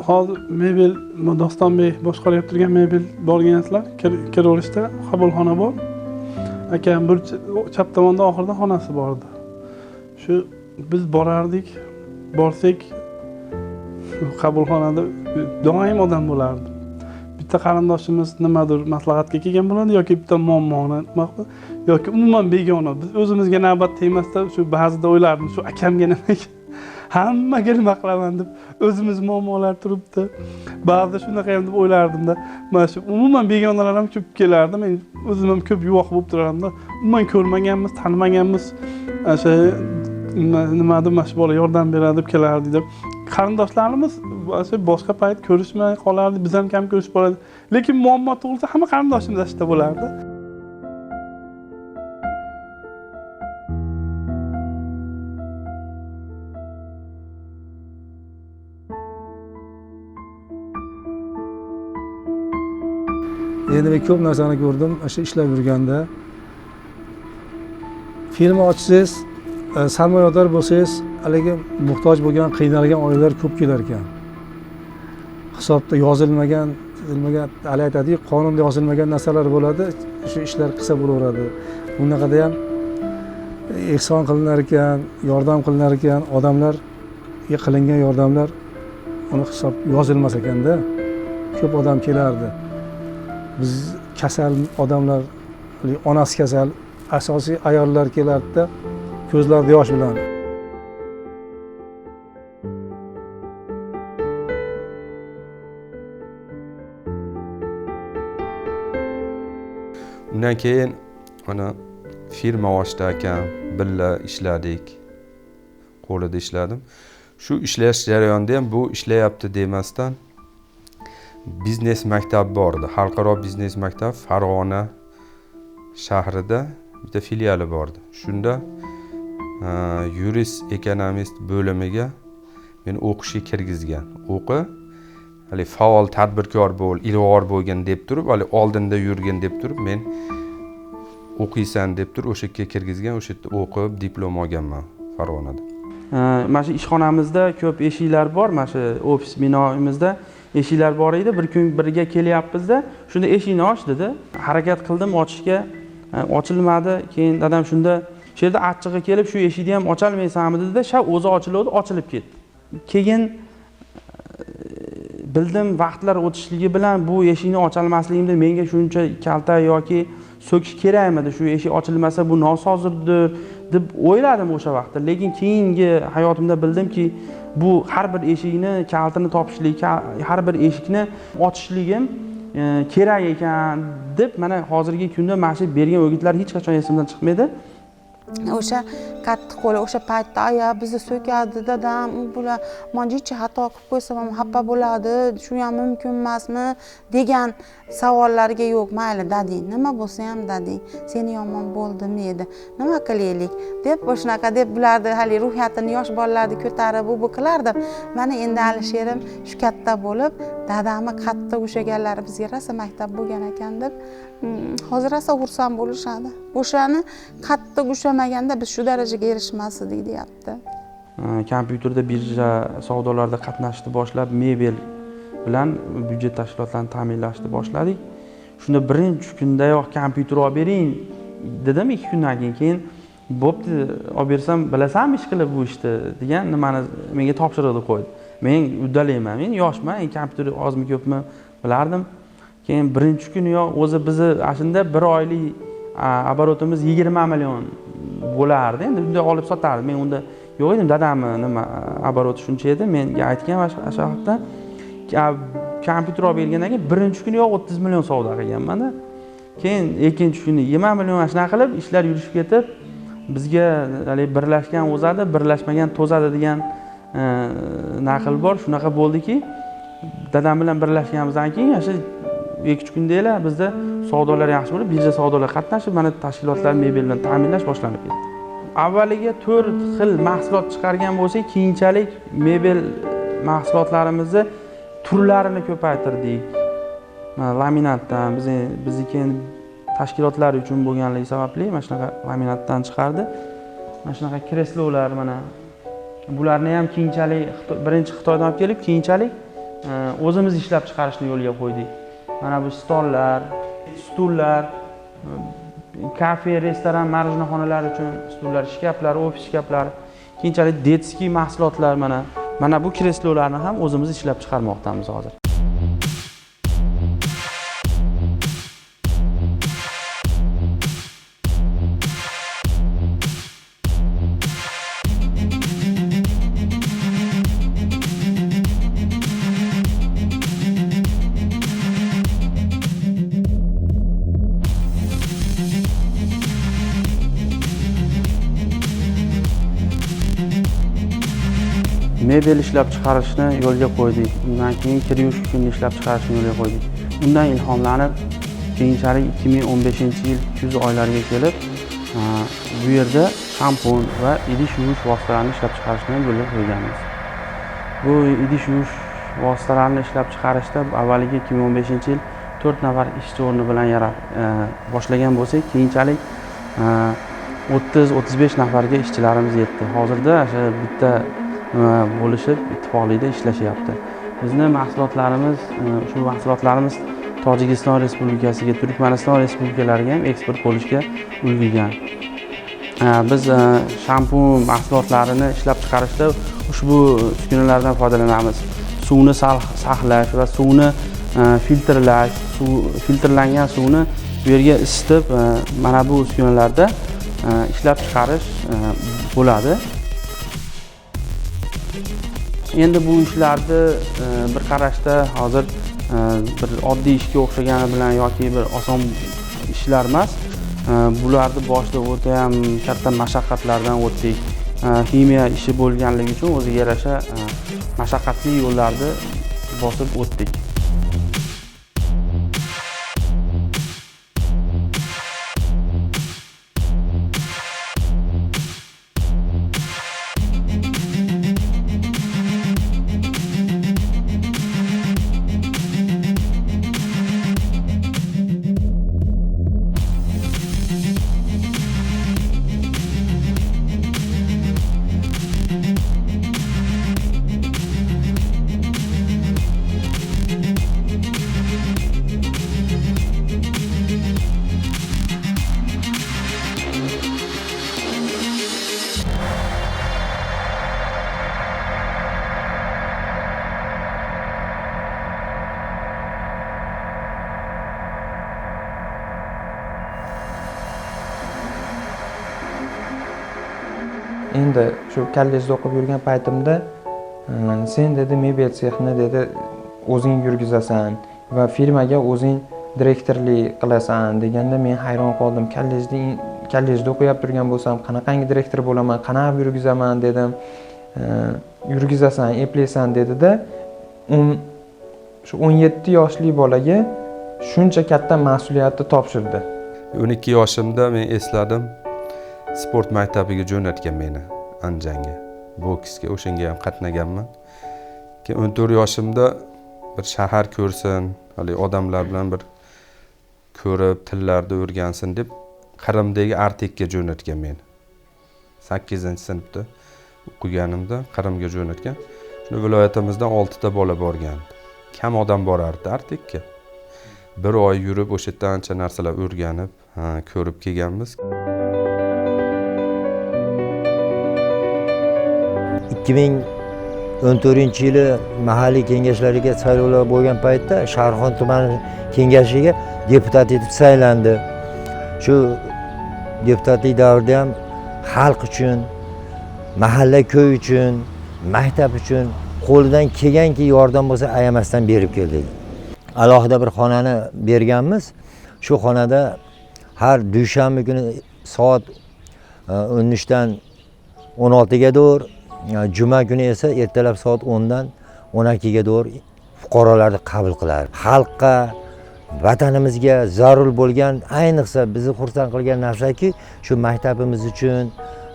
Hozir mebel Dostonbek boshqarib turgan mebel borgansizlar, kiraverishda qabulxona bor. Akam bir chap tomonda oxirida xonasi bor edi. Shu biz borardik, borsak qabulxonada doim odam bo'lardi. Bitta qarindoshimiz nimadir maslahatga kelgan bo'ladi yoki bitta muammoni yoki umuman begona. Biz o'zimizga navbat tegmasda shu ba'zida o'ylardim, shu akamga nima, hammaga nima qilaman deb o'zimiz muammolar turibdi. Ba'zida shunaqa ham deb o'ylardimda. Mana shu umuman begonalar ham ko'p kelardi. Men o'zim ham ko'p yuvoq bo'lib turardim-da. Umuman ko'rmaganmiz, tanimaganmiz. O'sha nimadir mana shu bola yordam beradi deb kelardi deb. Qarindoshlarimiz o'sha boshqa payt ko'rishmay qolardi, biz ham kam ko'rishib qolardik. Lekin muammo tug'ilsa hamma qarindoshimiz ashda bo'lardi. Endi men ko'p narsani ko'rdim, o'sha ishlab yurganda. Firma ochsangiz, sarmoyador bo'lsangiz, haligi muhtoj bo'lgan, qiynalgan oilalar ko'p kelar ekan. Hisobda yozilmagan, hali aytadiku, qonunda yozilmagan narsalar bo'ladi, shu ishlar qilsa bo'laveradi. Bunaqada ham ehson qilinar ekan, yordam qilinar ekan, odamlarga qilingan yordamlar uni hisob yozilmas ekanda. Ko'p odam kelardi. Biz kasal odamlar, onasi kasal, asosiy ayollar kelardi-da, ko'zlarida yosh bilan. Undan keyin mana firma ochdi akam, birga ishladik. Qo'lida ishladim. Shu ishlash jarayonida ham bu ishlayapti demasdan biznes maktab bor edi. Xalqaro biznes maktab Farg'ona shahrida bitta filiali bor edi. Shunda yurist ekonomist bo'limiga meni o'qishga kirgizgan. O'qi, hali faol tadbirkor bo'l, ilg'or bo'lgin deb turib, hali oldinda yurgin deb turib, men o'qiysan deb turib o'sha yerga kirgizgan, o'sha yerda o'qib diplom olganman Farg'onada. Mana shu ishxonamizda ko'p eshiklar bor, mana shu ofis binoimizda eshiklar bor edi. Bir kun birga kelyapmiz-da, shunda eshikni och dedi. Harakat qildim ochishga, ochilmadi. Keyin dadam shunda shu yerda achchig'i kelib, shu eshikni ham ocholmaysanmi dedi-da, shab o'zi ochildi, ochilib ketdi. Keyin bildim vaqtlar o'tishligi bilan bu eshikni ocholmasligimda menga shuncha kalta yoki so'kish kerakmidi, shu eshik ochilmasa bu nosozdir deb o'yladim o'sha vaqtda. Lekin keyingi hayotimda bildimki, bu har bir eshikni kalitini topishlik, har bir eshikni ochishligim kerak ekan deb mana hozirgi kunda mana shu bergan o'gitlar hech qachon esimdan chiqmaydi. O'sha qattiq qo'li o'sha paytda aya bizni so'kadi dadam, u bular manjicha xato qilib qo'ysam ham xafa bo'ladi, shu ham mumkin emasmi degan savollarga yo'q, mayli dading, nima bo'lsa ham dading, seni yomon bo'ldimi edi, nima qilaylik deb shunaqa deb bularni hali ruhiyatini yosh bolalarni ko'tarib bu qilardim. Mana endi Alisherim shu katta bo'lib dadamni qattiq ushlaganlari bizga rosa maktab bo'lgan ekan deb hozir rosa xursand bo'lishadi. O'shani qattiq ushlamaganda biz shu darajaga erishmas edik deyapti. Kompyuterda birja savdolarida qatnashishni boshlab, mebel bilan byudjet tashkilotlarini ta'minlashni boshladik. Shunda birinchi kundayoq kompyuter olib bering dedim, 2 kundan keyin bo'pti olib bersam, bilasanmi ish qilib bu ishni degan nimani menga topshiriqni qo'ydi. Men uddalayman, men yoshman, kompyuter ozmi ko'pmi bilardim. Keyin birinchi kuniyoq o'zi bizni ashunda bir oylik aborotimiz 20 million bo'lardi. Endi unda olib sotardim. Men unda yo'q edim, dadamni nima aboroti shuncha edi, menga aytgan o'sha vaqtda kompyuter olib bergandan keyin birinchi kuniyoq 30 million savdo qilganman-da. Keyin ikkinchi kuni 20 million shunaqa qilib ishlar yurishib ketib, bizga hali birlashgan o'zadi, birlashmagan to'zadi degan naql bor. Shunaqa bo'ldiki, dadam bilan birlashganimizdan keyin o'sha 2-3 kundagina bizda savdolar yaxshi bo'lib, birja savdolar qatnashib, mana tashkilotlar mebel bilan ta'minlash boshlanib ketdi. Avvaliga 4 xil mahsulot chiqargan bo'lsak, keyinchalik mebel mahsulotlarimizni turlarini ko'paytirdik. Mana laminatdan, bizniki tashkilotlar uchun bo'lganligi sababli mana shunaqa laminatdan chiqardi. Mana shunaqa kreslolar, mana bularni ham keyinchalik birinchi Xitoydan olib kelib, keyinchalik o'zimiz ishlab chiqarishni yo'lga qo'ydik. Mana bu stollar, stullar, kafe, restoran, marojnaxonalar uchun stullar, shkaflar, ofis shkaflari, keyinchalik detskiy mahsulotlar, mana bu kreslolarni ham o'zimiz ishlab chiqarmoqdamiz hozir. Mebel ishlab chiqarishni yo'lga qo'ydik. Undan keyin kir yuvish kukunini ishlab chiqarishni yo'lga qo'ydik. Undan ilhomlanib, keyinchalik 2015-yil kuz oylariga kelib, bu yerda shampun va idish yuvish vositalarini ishlab chiqarishni ham yo'lga qo'yganmiz. Bu idish yuvish vositalarini ishlab chiqarishda avvaliga 2015-yil 4 nafar ishchi o'rni bilan boshlagan bo'lsak, keyinchalik 30-35 nafarga ishchilarimiz yetdi. Hozirda o'sha bitta bo'lishib ittifoqlikda ishlashyapti. Bizni mahsulotlarimiz, shu mahsulotlarimiz Tojikiston Respublikasiga, Turkmaniston Respublikalariga ham eksport bo'lishga ulgurgan. Biz shampun mahsulotlarini ishlab chiqarishda ushbu uskunalardan foydalanamiz. Suvni saqlash va suvni filtrlash, suv filtrlangan suvni bu yerga isitib, mana bu uskunalarda ishlab chiqarish bo'ladi. Endi bu ishlarni bir qarashda hozir bir oddiy ishga o'xshagani bilan yoki bir oson ishlar emas. Bularni boshida o'ta ham katta mashaqqatlardan o'tdik. Ximiya ishi bo'lganligi uchun o'ziga yarasha mashaqqatli yo'llarni bosib o'tdik. Endi shu kollejda o'qib yurgan paytimda sen dedi mebel sexni dedi o'zing yurgizasan va firmaga o'zing direktorlik qilasan deganda men hayron qoldim. Kollejda o'qiyap turgan bo'lsam, qanaqangi direktor bo'laman, qanaqa yurgizaman dedim. Yurgizasan, eplaysan dedi-da, shu 17 yoshli bolaga shuncha katta mas'uliyatni topshirdi. 12 yoshimda men esladim, sport maktabiga jo'natgan meni Andijonga, boksga, o'shanga ham qatnaganman. Keyin 14 yoshimda bir shahar ko'rsin, hali odamlar bilan bir ko'rib, tillarni o'rgansin deb Qrimdagi Artekka jo'natgan meni. 8-sinfda o'qiganimda Qrimga jo'natgan. Shuni viloyatimizdan 6 ta bola borgan. Kam odam borardi Artekka. Bir oy yurib, o'sha yerda ancha narsalar o'rganib, ko'rib kelganmiz. 2014-yili mahalliy kengashlariga saylovlar bo'lgan paytda Shahrixon tumani kengashiga deputat etib saylandi. Shu deputatlik davrida ham xalq uchun, mahalla ko'y uchun, maktab uchun qo'lidan kelganki yordam bo'lsa ayamasdan berib keldi. Alohida bir xonani berganmiz. Shu xonada har dushanba kuni soat 13 dan 16 ga to'g'ri, juma kuni esa ertalab soat 10 dan 12 ga to'g'ri fuqarolarni qabul qilar. Xalqqa, vatanimizga zarur bo'lgan, ayniqsa bizni xursand qilgan narsaki, shu maktabimiz uchun,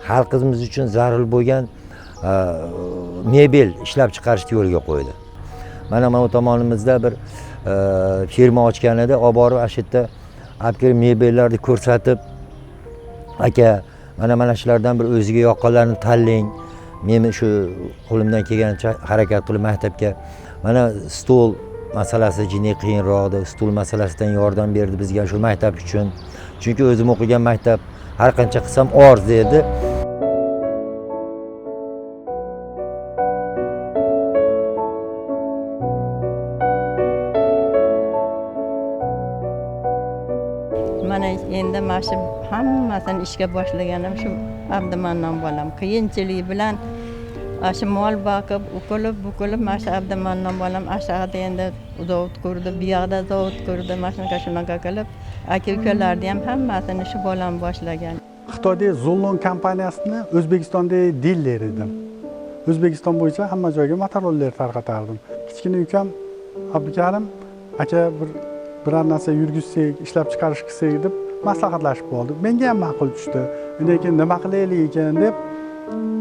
xalqimiz uchun zarur bo'lgan mebel ishlab chiqarishni yo'lga qo'ydi. Mana bu tomonimizda bir firma ochgan edi, olib borib ana shu yerda olib kelib mebellarni ko'rsatib, aka, mana shulardan bir o'ziga yoqqanlarni tanlang. Men shu qo'limdan kelgancha harakat qilib maktabga mana stol masalasi jinday qiyinroq edi. Stol masalasidan yordam berdi bizga shu maktab uchun. Chunki o'zim o'qigan maktab har qancha qilsam orzu edi. Mana endi mana shu hammasini ishga boshlaganim shu Abdumannon bolam. Qiyinchilik bilan shu mol boqib, uqilib, bukilib mana shu Abdumannon bolam aşağıda endi zavod qurdi, bu yoqda zavod qurdi, mana shunaqa shunaqa qilib aka ukalarni ham hammasini shu bolam boshlagan. Xitoydagi Zolon kompaniyasini O'zbekistondagi diler edim. O'zbekiston bo'yicha hamma joyga motoroller tarqatardim. Kichkina ukam Abdukarim aka biror narsa yurgizsak, ishlab chiqarish qilsak deb maslahatlashib qoldik. Menga ham ma'qul tushdi. Lekin nima qilaylik ekan deb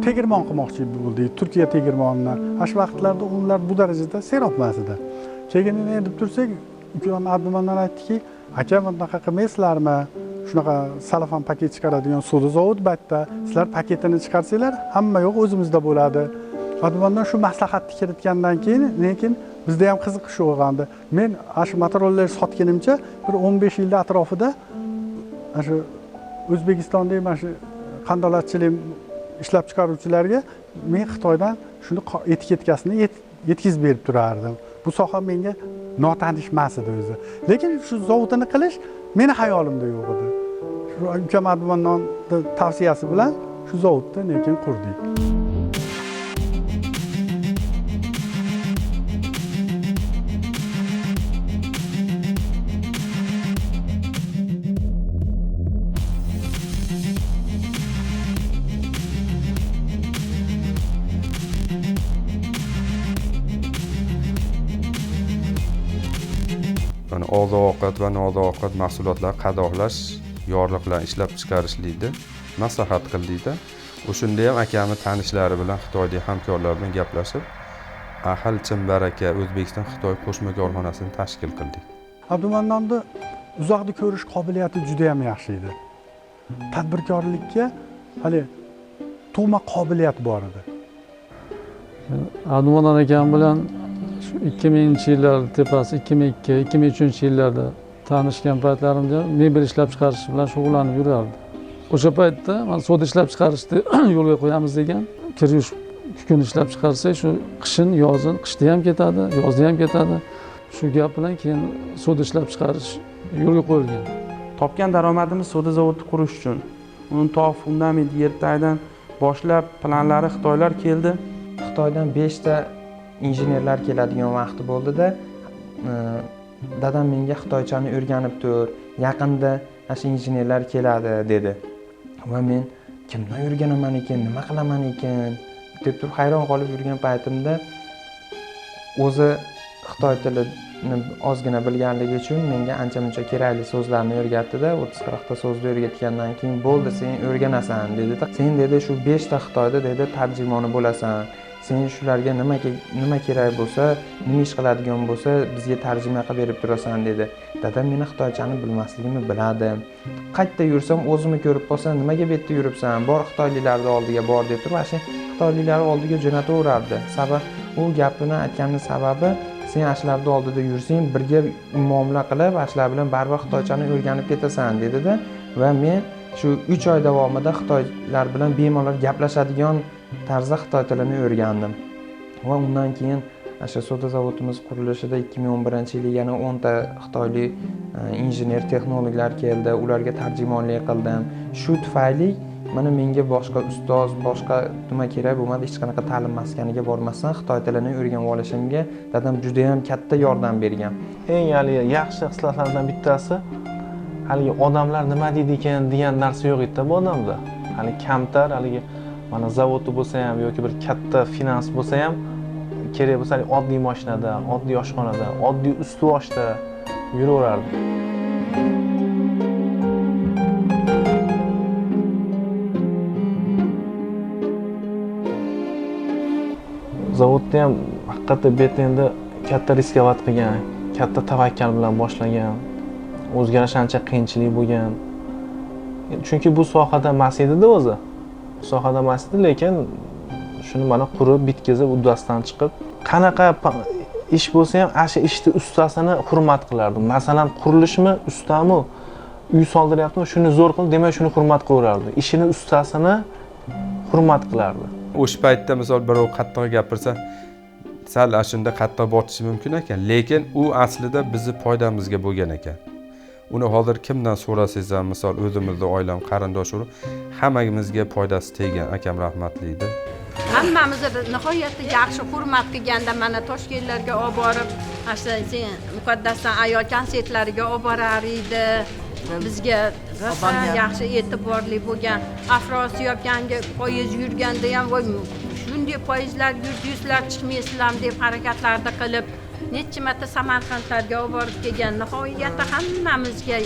tegirmon qilmoqchi bo'ldik, Turkiya tegirmonini. Shu vaqtlarda unlar bu darajada serob emas edi. Keyin nima deb tursak, ukam Abdumannon aytdiki, aka bunaqa qilmaysizlarmi? Shunaqa salafan paket chiqaradigan soda zavod batda, sizlar paketini chiqarsanglar, hamma yo'q o'zimizda bo'ladi. Abdumannon shu maslahatni kiritgandan keyin, lekin bizda ham qiziqish uyg'ondi. Men shu motoroller sotganimcha bir 15 yilda atrofida shu O'zbekistondagi mana shu qandolatchilik ishlab chiqaruvchilarga men Xitoydan shuni etiketkasini yetkazib berib turardim. Bu soha menga notanish emas edi o'zi. Lekin shu zavodini qilish meni hayolimda yo'q edi. Shu ukam Abdumannonning tavsiyasi bilan shu zavodni lekin qurdik. Oziq-ovqat va noziq-ovqat mahsulotlar qadoqlash, yorliqlar ishlab chiqarishlikni maslahat qildikda. O'shunda ham akamni tanishlari bilan, Xitoydagi hamkorlar bilan gaplashib, Ahil Chimbaraka O'zbekiston Xitoy qo'shma korxonasini tashkil qildik. Abdumannonni uzoqni ko'rish qobiliyati juda ham yaxshi edi. Tadbirkorlikka hali tug'ma qobiliyat bor edi. Abdumannon akam bilan 2000-yillar tepasi, 2002, 2003-yillarda tanishgan paytlarimda mebel ishlab chiqarish bilan shug'ullanib yurardi. O'sha paytda mana soda ishlab chiqarishni yo'lga qo'yamiz degan, kir yuvish kukun ishlab chiqarsak, shu qishin, yozin, qishda ham ketadi, yozda ham ketadi. Shu gap bilan keyin soda ishlab chiqarish yo'lga qo'yilgan. Topgan daromadimiz soda zavodini qurish uchun. Uni tog' fundament yer tagidan Boshlab planlari Xitoylar keldi. Xitoydan 5 ta injenerlar keladigan vaqti bo'ldi-da, dadam menga xitoychani o'rganib tur, yaqinda ana shu injenerlar keladi dedi. Va men kimdan o'rganaman ekan, nima qilaman ekan deb turib hayron qolib yurgan paytimda o'zi xitoy tilini ozgina bilganligi uchun menga ancha-muncha kerakli so'zlarni o'rgatdi-da, 30-40 ta so'zni o'rgatgandan keyin bo'ldi, sen o'rganasan dedi. Sen dedi shu 5 ta Xitoyda dedi tarjimoni bo'lasan. Sen shularga nima kerak bo'lsa, nima ish qiladigan bo'lsa, bizga tarjima qilib berib turasan dedi. Dadam meni xitoychani bilmasligimni biladi. Qayerda yursam o'zimni ko'rib qolsa, nimaga bu yerda yuribsan? Bor xitoyliklarning oldiga bor deb turib, ana shu xitoyliklar oldiga jo'nataverardi. Sabab u gapini aytganning sababi sen ashlarning oldida yursang, birga muomala qilib, ashlar bilan baribir xitoychani o'rganib ketasan dedi-da. Va men shu 3 oy davomida xitoylar bilan bemalol gaplashadigan tarzda xitoy tilini o'rgandim. Va undan keyin o'sha soda zavodimiz qurilishida 2011-yili yana 10 ta xitoylik injener texnologlar keldi, ularga tarjimonlik qildim. Shu tufayli mana menga boshqa ustoz, boshqa nima kerak bo'lmadi, hech qanaqa ta'lim maskaniga bormasdan xitoy tilini o'rganib olishimga dadam juda ham katta yordam bergan. Eng haligi yaxshi xislatlardan bittasi haligi odamlar nima deydi ekan degan narsa yo'q edi bu odamda. Hali kamtar, haligi mana zavodi bo'lsa ham yoki bir katta finans bo'lsa ham kerak bo'lsa oddiy mashinada, oddiy oshxonada, oddiy usti-boshda yuraverardi. Zavodda ham haqiqatda bu yerda endi katta riskovat qilgan, katta tavakkal bilan boshlagan, o'ziga yarasha ancha qiyinchilik bo'lgan. Chunki bu sohada emas edi-da o'zi. Bu sohada emas edi, lekin shuni mana qurib, bitkazib, uddasidan chiqib, qanaqa ish bo'lsa ham ana shu ishni ustasini hurmat qilardi. Masalan, qurilishmi, ustami, uy soldiryaptimi, shuni zo'r qilib, demak shuni hurmat qilaverardi. Ishini ustasini hurmat qilardi. O'sha paytda misol birov qattiq gapirsa, sal ana shunda qattiq botishi mumkin ekan, lekin u aslida bizni foydamizga bo'lgan ekan. Uni hozir kimdan so'rasangiz ham, misol o'zimizni oilam, qarindosh urug', hammamizga foydasi tegan akam rahmatli edi. Hammamizni nihoyatda yaxshi hurmat qilganda mana Toshkentlarga olib borib, ana sen muqaddasdan ayol konsertlariga olib borar edi. Bizga rosa yaxshi e'tiborli bo'lgan. Afrosiyobga yangi poyezd yurganda ham voy shunday poyezdlar yurdingizlar, chiqmaysizlar deb harakatlarni qilib, necha marta Samarqandlarga olib borib kelgan. Nihoyatda hammamizga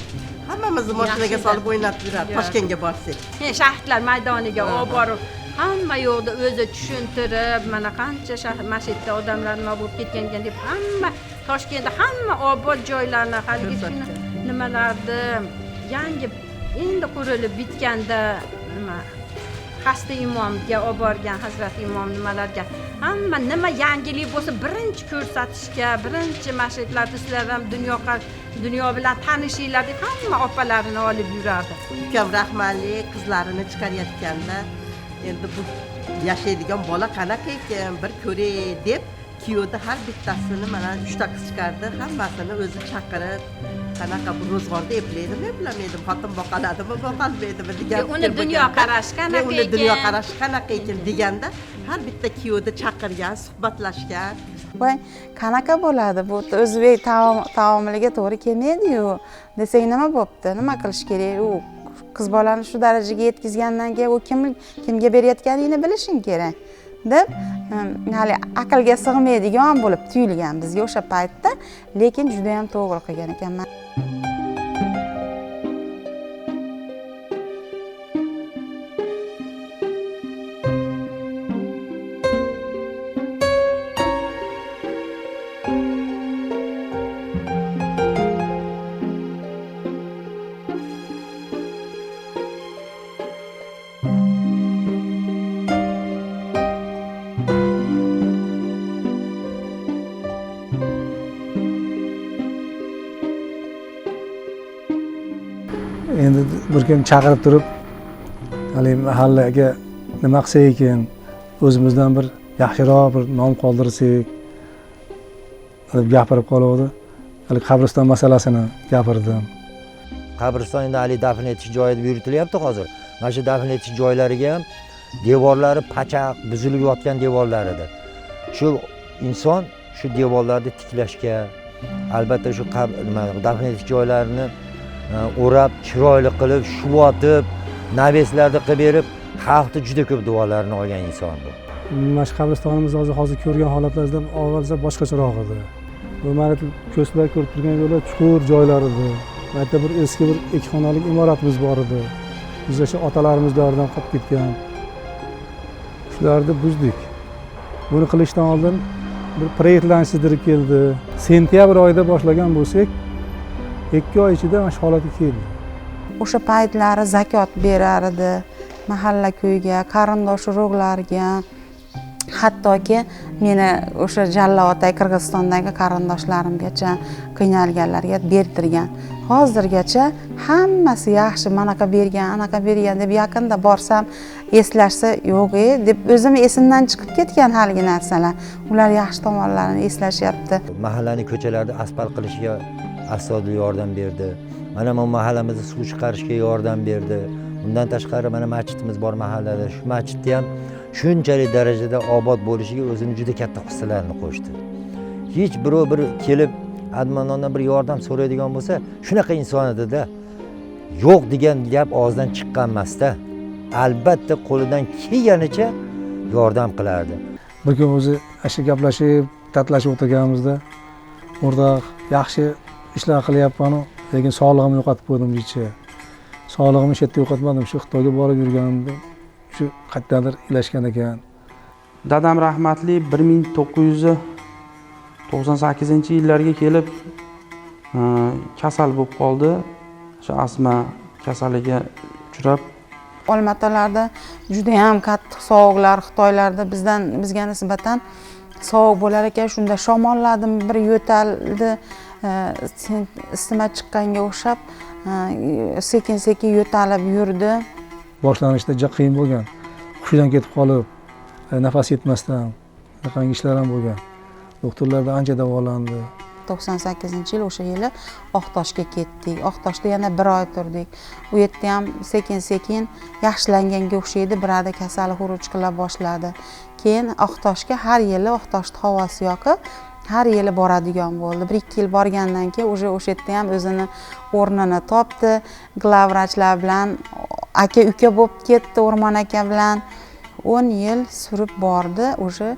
hammamizni mashinaga solib o'ynatib yurardi, Toshkentga borsak. Shahidlar maydoniga olib borib, hamma yo'qda o'zi tushuntirib, mana qancha mana shu yerda odamlar nima bo'lib ketgan ekan deb hamma Toshkentda hamma obod joylarni haligi shuni nimalarni yangi endi qurilib bitganda nima Xasta imomga olib borgan, Hazrat imom nimalarga hamma nima yangilik bo'lsa birinchi ko'rsatishga, birinchi masjidlarda sizlar ham dunyo bilan tanishinglar deb hamma opalarini olib yurardi. Ukam rahmatli qizlarini chiqarayotganda endi bu yashaydigan bola qanaqa ekan bir ko'ray deb kuyovda har bittasini mana 3 ta qiz chiqardi, hammasini o'zi chaqirib, qanaqa bu ro'zg'orda eplaydimi, eplamaydimi, xotin boqaladimi, boqolmaydimi degan uni dunyoqarashi qanaqa ekan, uni dunyoqarashi qanaqa ekan deganda har bitta kuyovda chaqirgan, suhbatlashgan. Voy, qanaqa bo'ladi bu o'zbek taomiliga to'g'ri kelmaydi-yu desak nima bo'pti, nima qilish kerak? U qiz bolani shu darajaga yetkazgandan keyin u kimga berayotganingni bilishing kerak deb hali aqlga sig'maydigan bo'lib tuyulgan bizga o'sha paytda, lekin juda ham to'g'ri qilgan ekanman. Endi bir kun chaqirib turib, hali mahallaga nima qilsak ekan, o'zimizdan bir yaxshiroq bir nom qoldirsak deb gapirib qoluvdi. Hali qabriston masalasini gapirdim. Qabriston endi hali dafn etish joyi deb yuritilyapti hozir. Mana shu dafn etish joylariga ham Devorlari pachaq, buzilib yotgan devorlar edi. Shu inson shu devorlarni tiklashga, albatta shu dafn etish joylarini o'rab, chiroyli qilib, shuvotib, naveslarni qilib berib, xalqni juda ko'p duolarini olgan inson bu. Mana shu qabristonimiz hozir ko'rgan holatlardan avvalda boshqacharoq edi. Bu mana ko'zlar ko'rib turgan yo'llar chuqur joylar edi. Bu yerda bir eski bir ikki xonalik imoratimiz bor edi. Biz o'sha otalarimiz davridan qolib ketgan. Shularni buzdik. Buni qilishdan oldin bir proyektlarni chizdirib keldi. Sentyabr oyida boshlagan bo'lsak, 2 oy ichida mana shu holatga keldi. O'sha paytlari zakot berar edi mahalla ko'yga, qarindosh urug'larga. Hattoki meni o'sha Jallootay Qirg'izistondagi qarindoshlarimgacha qiynalganlarga berdirgan. Hozirgacha hammasi yaxshi, manaqa bergan, anaqa bergan deb yaqinda borsam eslashsa, yo'q deb o'zim esimdan chiqib ketgan haligi narsalar. Ular yaxshi tomonlarini eslashyapti. Mahallaning ko'chalarida asfalt qilishiga astoydil yordam berdi. Mana bu mahallamizda suv chiqarishga yordam berdi. Undan tashqari mana masjidimiz bor mahallada. Shu masjidni ham shunchalik darajada obod bo'lishiga o'zini juda katta hissalarini qo'shdi. Hech birov bir kelib Admanondan bir yordam so'raydigan bo'lsa, shunaqa inson edi-da. Yo'q degan gap og'zidan chiqqan emas-da. Albatta qo'lidan kelganicha yordam qilardi. Bir kun o'zi shu gaplashib, tatlashib o'tirganimizda, o'rtoq, yaxshi ishlar qilyapman, lekin sog'lig'imni yo'qotib qo'ydim kecha. Sog'lig'imni shu yerda yo'qotmadim, shu Xitoyga borib yurganimda shu qayerdandir ilashgan ekan. Dadam rahmatli 1998-yillarga kelib kasal bo'lib qoldi. O'sha astma kasaliga uchrab. Olmatalarda juda ham qattiq sovuqlar, Xitoylarda bizga nisbatan sovuq bo'lar ekan. Shunda shamolladim, bir yo'taldi, isitma chiqqanga o'xshab sekin-sekin yo'talib yurdi. Boshlanishda juda qiyin bo'lgan. Hushidan ketib qolib, nafas yetmasdan, qanday ishlar ham bo'lgan. Doktorlarda ancha davolandi. 98-yil o'sha yili Oqtoshga ketdik. Oqtoshda yana bir oy turdik. U yerda ham sekin-sekin yaxshilanganga o'xshaydi, birada kasali xuruj qila boshladi. Keyin Oqtoshga har yili Oqtoshda havosi yoqib, har yili boradigan bo'ldi. 1-2 yil borgandan keyin o'sha yerda ham o'zini o'rnini topdi. Glavvrachlar bilan aka-uka bo'lib ketdi, O'rmon aka bilan 10 yil surib bordi. O'sha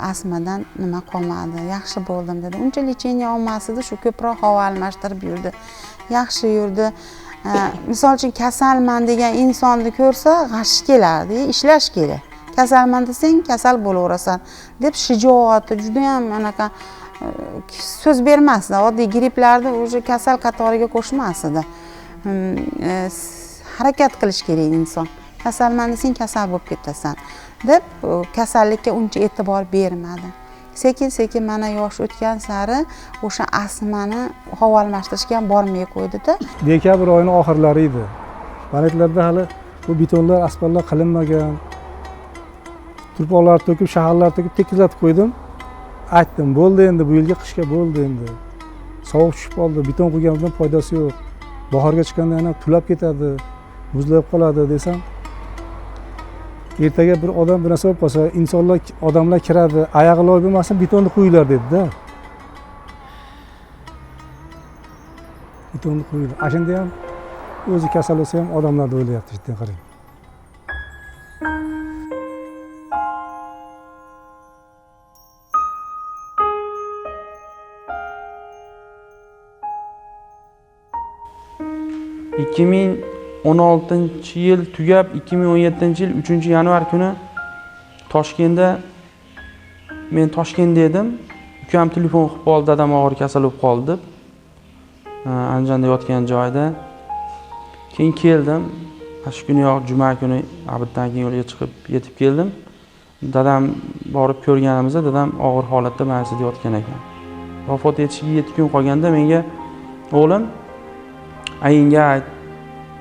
astmadan nima qolmadi, yaxshi bo'ldim dedi. Uncha lecheniya olmas edi, shu ko'proq havo almashtirib yurdi. Yaxshi yurdi. Misol uchun kasalman degan insonni ko'rsa g'ashi kelardi, ishlash kerak. Kasalman desang kasal bo'laverasan deb shijoati juda ham anaqa so'z bermasdi. Oddiy gripplarni o'sha kasal qatoriga qo'shmas edi. Harakat qilish kerak inson. Kasalman desang kasal bo'lib ketasan deb kasallikka uncha e'tibor bermadi. Sekin-sekin mana yosh o'tgan sari o'sha astmani havo almashtirishga ham bormay qo'ydi-da. Dekabr oyining oxirlari edi. Baletlarda hali bu betonlar, asfaltlar qilinmagan. Turpoqlar to'kib, shaharlar to'kib tekizlatib qo'ydim. Aytdim, bo'ldi endi bu yilgi qishga bo'ldi endi. Sovuq tushib qoldi, beton qo'yganimizdan foydasi yo'q. Bahorga chiqqanda yana tulab ketadi, muzlab qoladi desam, ertaga bir odam bir narsa bo'lib qolsa, insonlar, odamlar kiradi, oyog'i loy bo'lmasin, betonni qo'yinglar dedi-da. Betonni qo'yinglar. Ana shunda ham o'zi kasal bo'lsa ham odamlarni o'ylayapti, jiddiy qarang. 2016-yil tugab 2017-yil 3-yanvar kuni Toshkentda, men Toshkentda edim. Ukam telefon qilib qoldi, dadam og'ir kasal bo'lib qoldi deb. Andijonda yotgan joyda. Keyin keldim. Shu kuniyoq juma kuni abiddan keyin yo'lga chiqib yetib keldim. Dadam borib ko'rganimizda dadam og'ir holatda masjidda yotgan ekan. Vafot etishiga 7 kun qolganda menga o'g'lim ayinga ayt,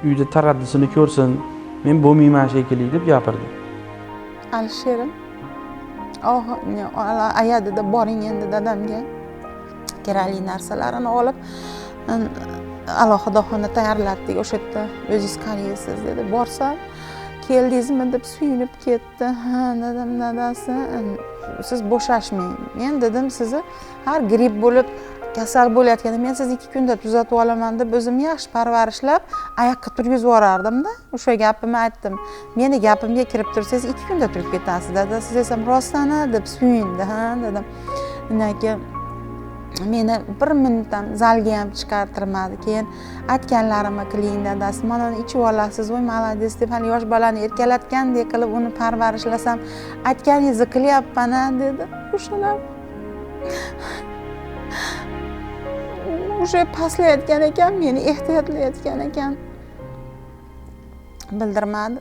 uyda taraddusini ko'rsin, men bo'lmayman shekilli deb gapirdi. Alisherim, oh, aya dedi, boring endi dadamga kerakli narsalarini olib, alohida xona tayyorlatdik, o'sha yerda o'zingiz qaraysiz dedi. Borsam, Keldingizmi deb suyunib ketdi. Ha dedim, dadasi siz bo'shashmang. Men dedim sizni har gripp bo'lib kasal bo'layotganda men sizni 2 kunda tuzatib olaman deb o'zim yaxshi parvarishlab oyoqqa turgizib yuborardimda. O'sha gapimni aytdim. Meni gapimga kirib tursangiz 2 kunda turib ketasiz dadasi desam, rostdan deb suyundi. Ha dedim. Undan keyin meni bir minut ham zalga ham chiqartirmadi. Keyin aytganlarimni qiling dadasi, mana uni ichib olasiz, voy молодец deb hali yosh bolani erkalatgandek qilib uni parvarishlasam, aytganingizni qilyapman a dedi. O'shalar o'sha pastlayotgan ekan, meni ehtiyotlayotgan ekan. Bildirmadi.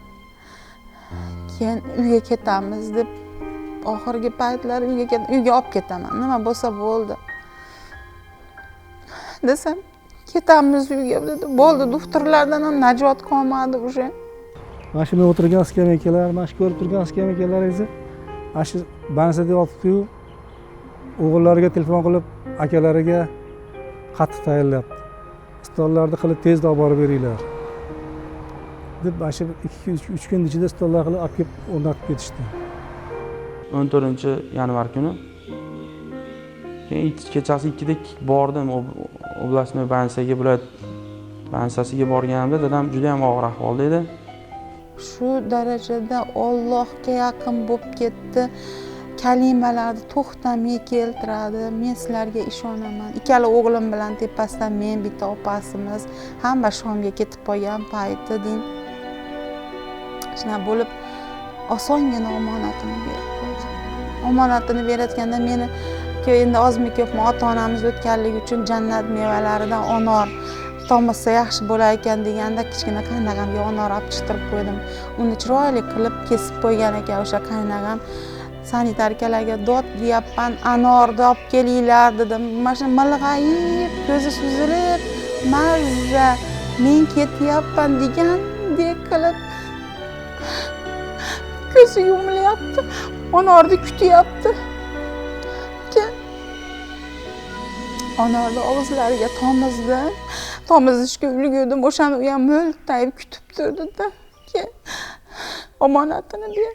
Keyin uyga ketamiz deb oxirgi paytlar uyga olib ketaman. Nima bo'lsa bo'ldi. Desam, ketamiz uyga dedi. Bo'ldi, doktorlardan ham najot qolmadi o'sha. Mana shu men o'tirgan skameykalar, mana shu ko'rib turgan skameykalar mana shu bansada yotibdi-yu, o'g'illariga telefon qilib, akalariga qattiq tayinlabdi. Stollarni qilib tezda olib borib beringlar deb mana shu 2-3 kun ichida stollar qilib olib kelib o'rnatib ketishdi. 14 yanvar kuni keyin kechasi 2da bordim областной больница ga, viloyat больница siga borganimda dadam juda ham og'ir ahvolda edi. Shu darajada Allohga yaqin bo'lib ketdi. Kalimalarni to'xtamay keltiradi. Men sizlarga ishonaman. Ikkala o'g'lim bilan tepasidan men bitta opasimiz hamma Shomga ketib qolgan payti deng. Shunaqa bo'lib osongina omonatini berib qo'ydi. Omonatini berayotganda meni endi ozmi ko'pmi ota-onamiz o'tganligi uchun jannat mevalaridan anor tomizsa yaxshi bo'lar ekan deganda kichkina qaynog'amga anor olib chiqtirib qo'ydim. Uni chiroyli qilib kesib qo'ygan ekan o'sha qaynog'am. Sanitarkalarga dod deyapman, anorni olib kelinglar dedim. Mana shu milg'ayib, ko'zi suzilib, mazza men ketyapman degandek qilib ko'zi yumilyapti, anorni kutyapti. Anorni og'izlariga tomizdi. Tomizishga ulgurdim. O'shani u ham mo'ltayib kutib turdi-da. Keyin omonatini berdi.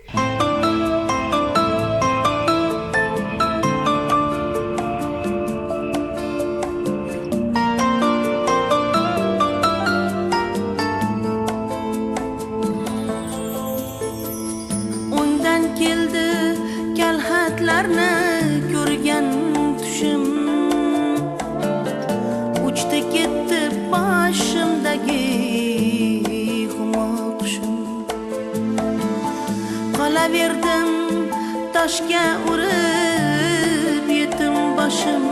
O'ngdan keldi kalxatlarni ko'rgan tushim. Uchdi ketdi boshimdagi humo qushim. Qolaverdim toshga urib yetim boshim.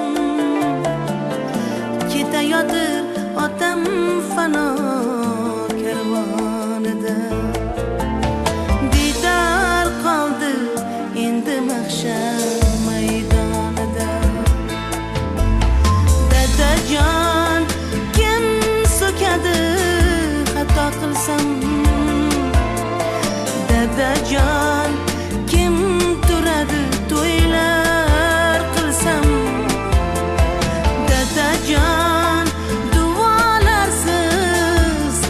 Ketayotir otam fano karvonida. Didor qoldi endi mahshar maydonida. Dadajon kim so'kadi xato qilsam? Dadajon kim turadi to'ylar qilsam? Dadajon duolarsiz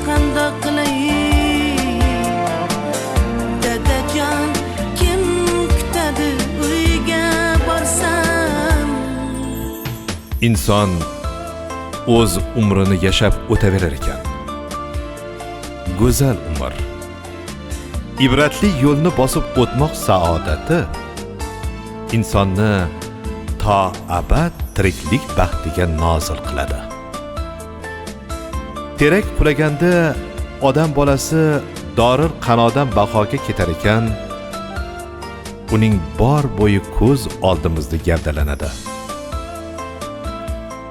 qandoq qilay? Dadajon kim kutadi uyga borsam? Inson o'z umrini yashab o'taverar ekan. Go'zal umr. Ibratli yo'lni bosib o'tmoq saodati insonni to abad tiriklik baxtiga nozil qiladi. Terak qulaganda odam bolasi dorir qanodan bahoga ketar ekan, uning bor bo'yi ko'z oldimizda gavdalanadi.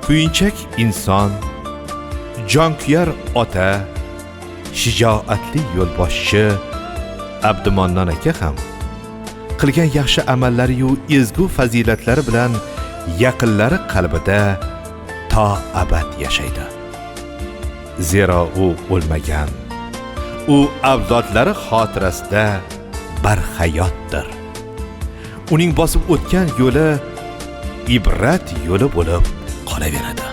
Kuyinchak inson, jonkuyar ota, shijoatli yo'lboshchi Abdumannon aka ham qilgan yaxshi amallari-yu ezgu fazilatlari bilan yaqinlari qalbida to abad yashaydi. Zero u o'lmagan. U avlodlari xotirasida barhayotdir. Uning bosib o'tgan yo'li ibrat yo'li bo'lib qolaveradi.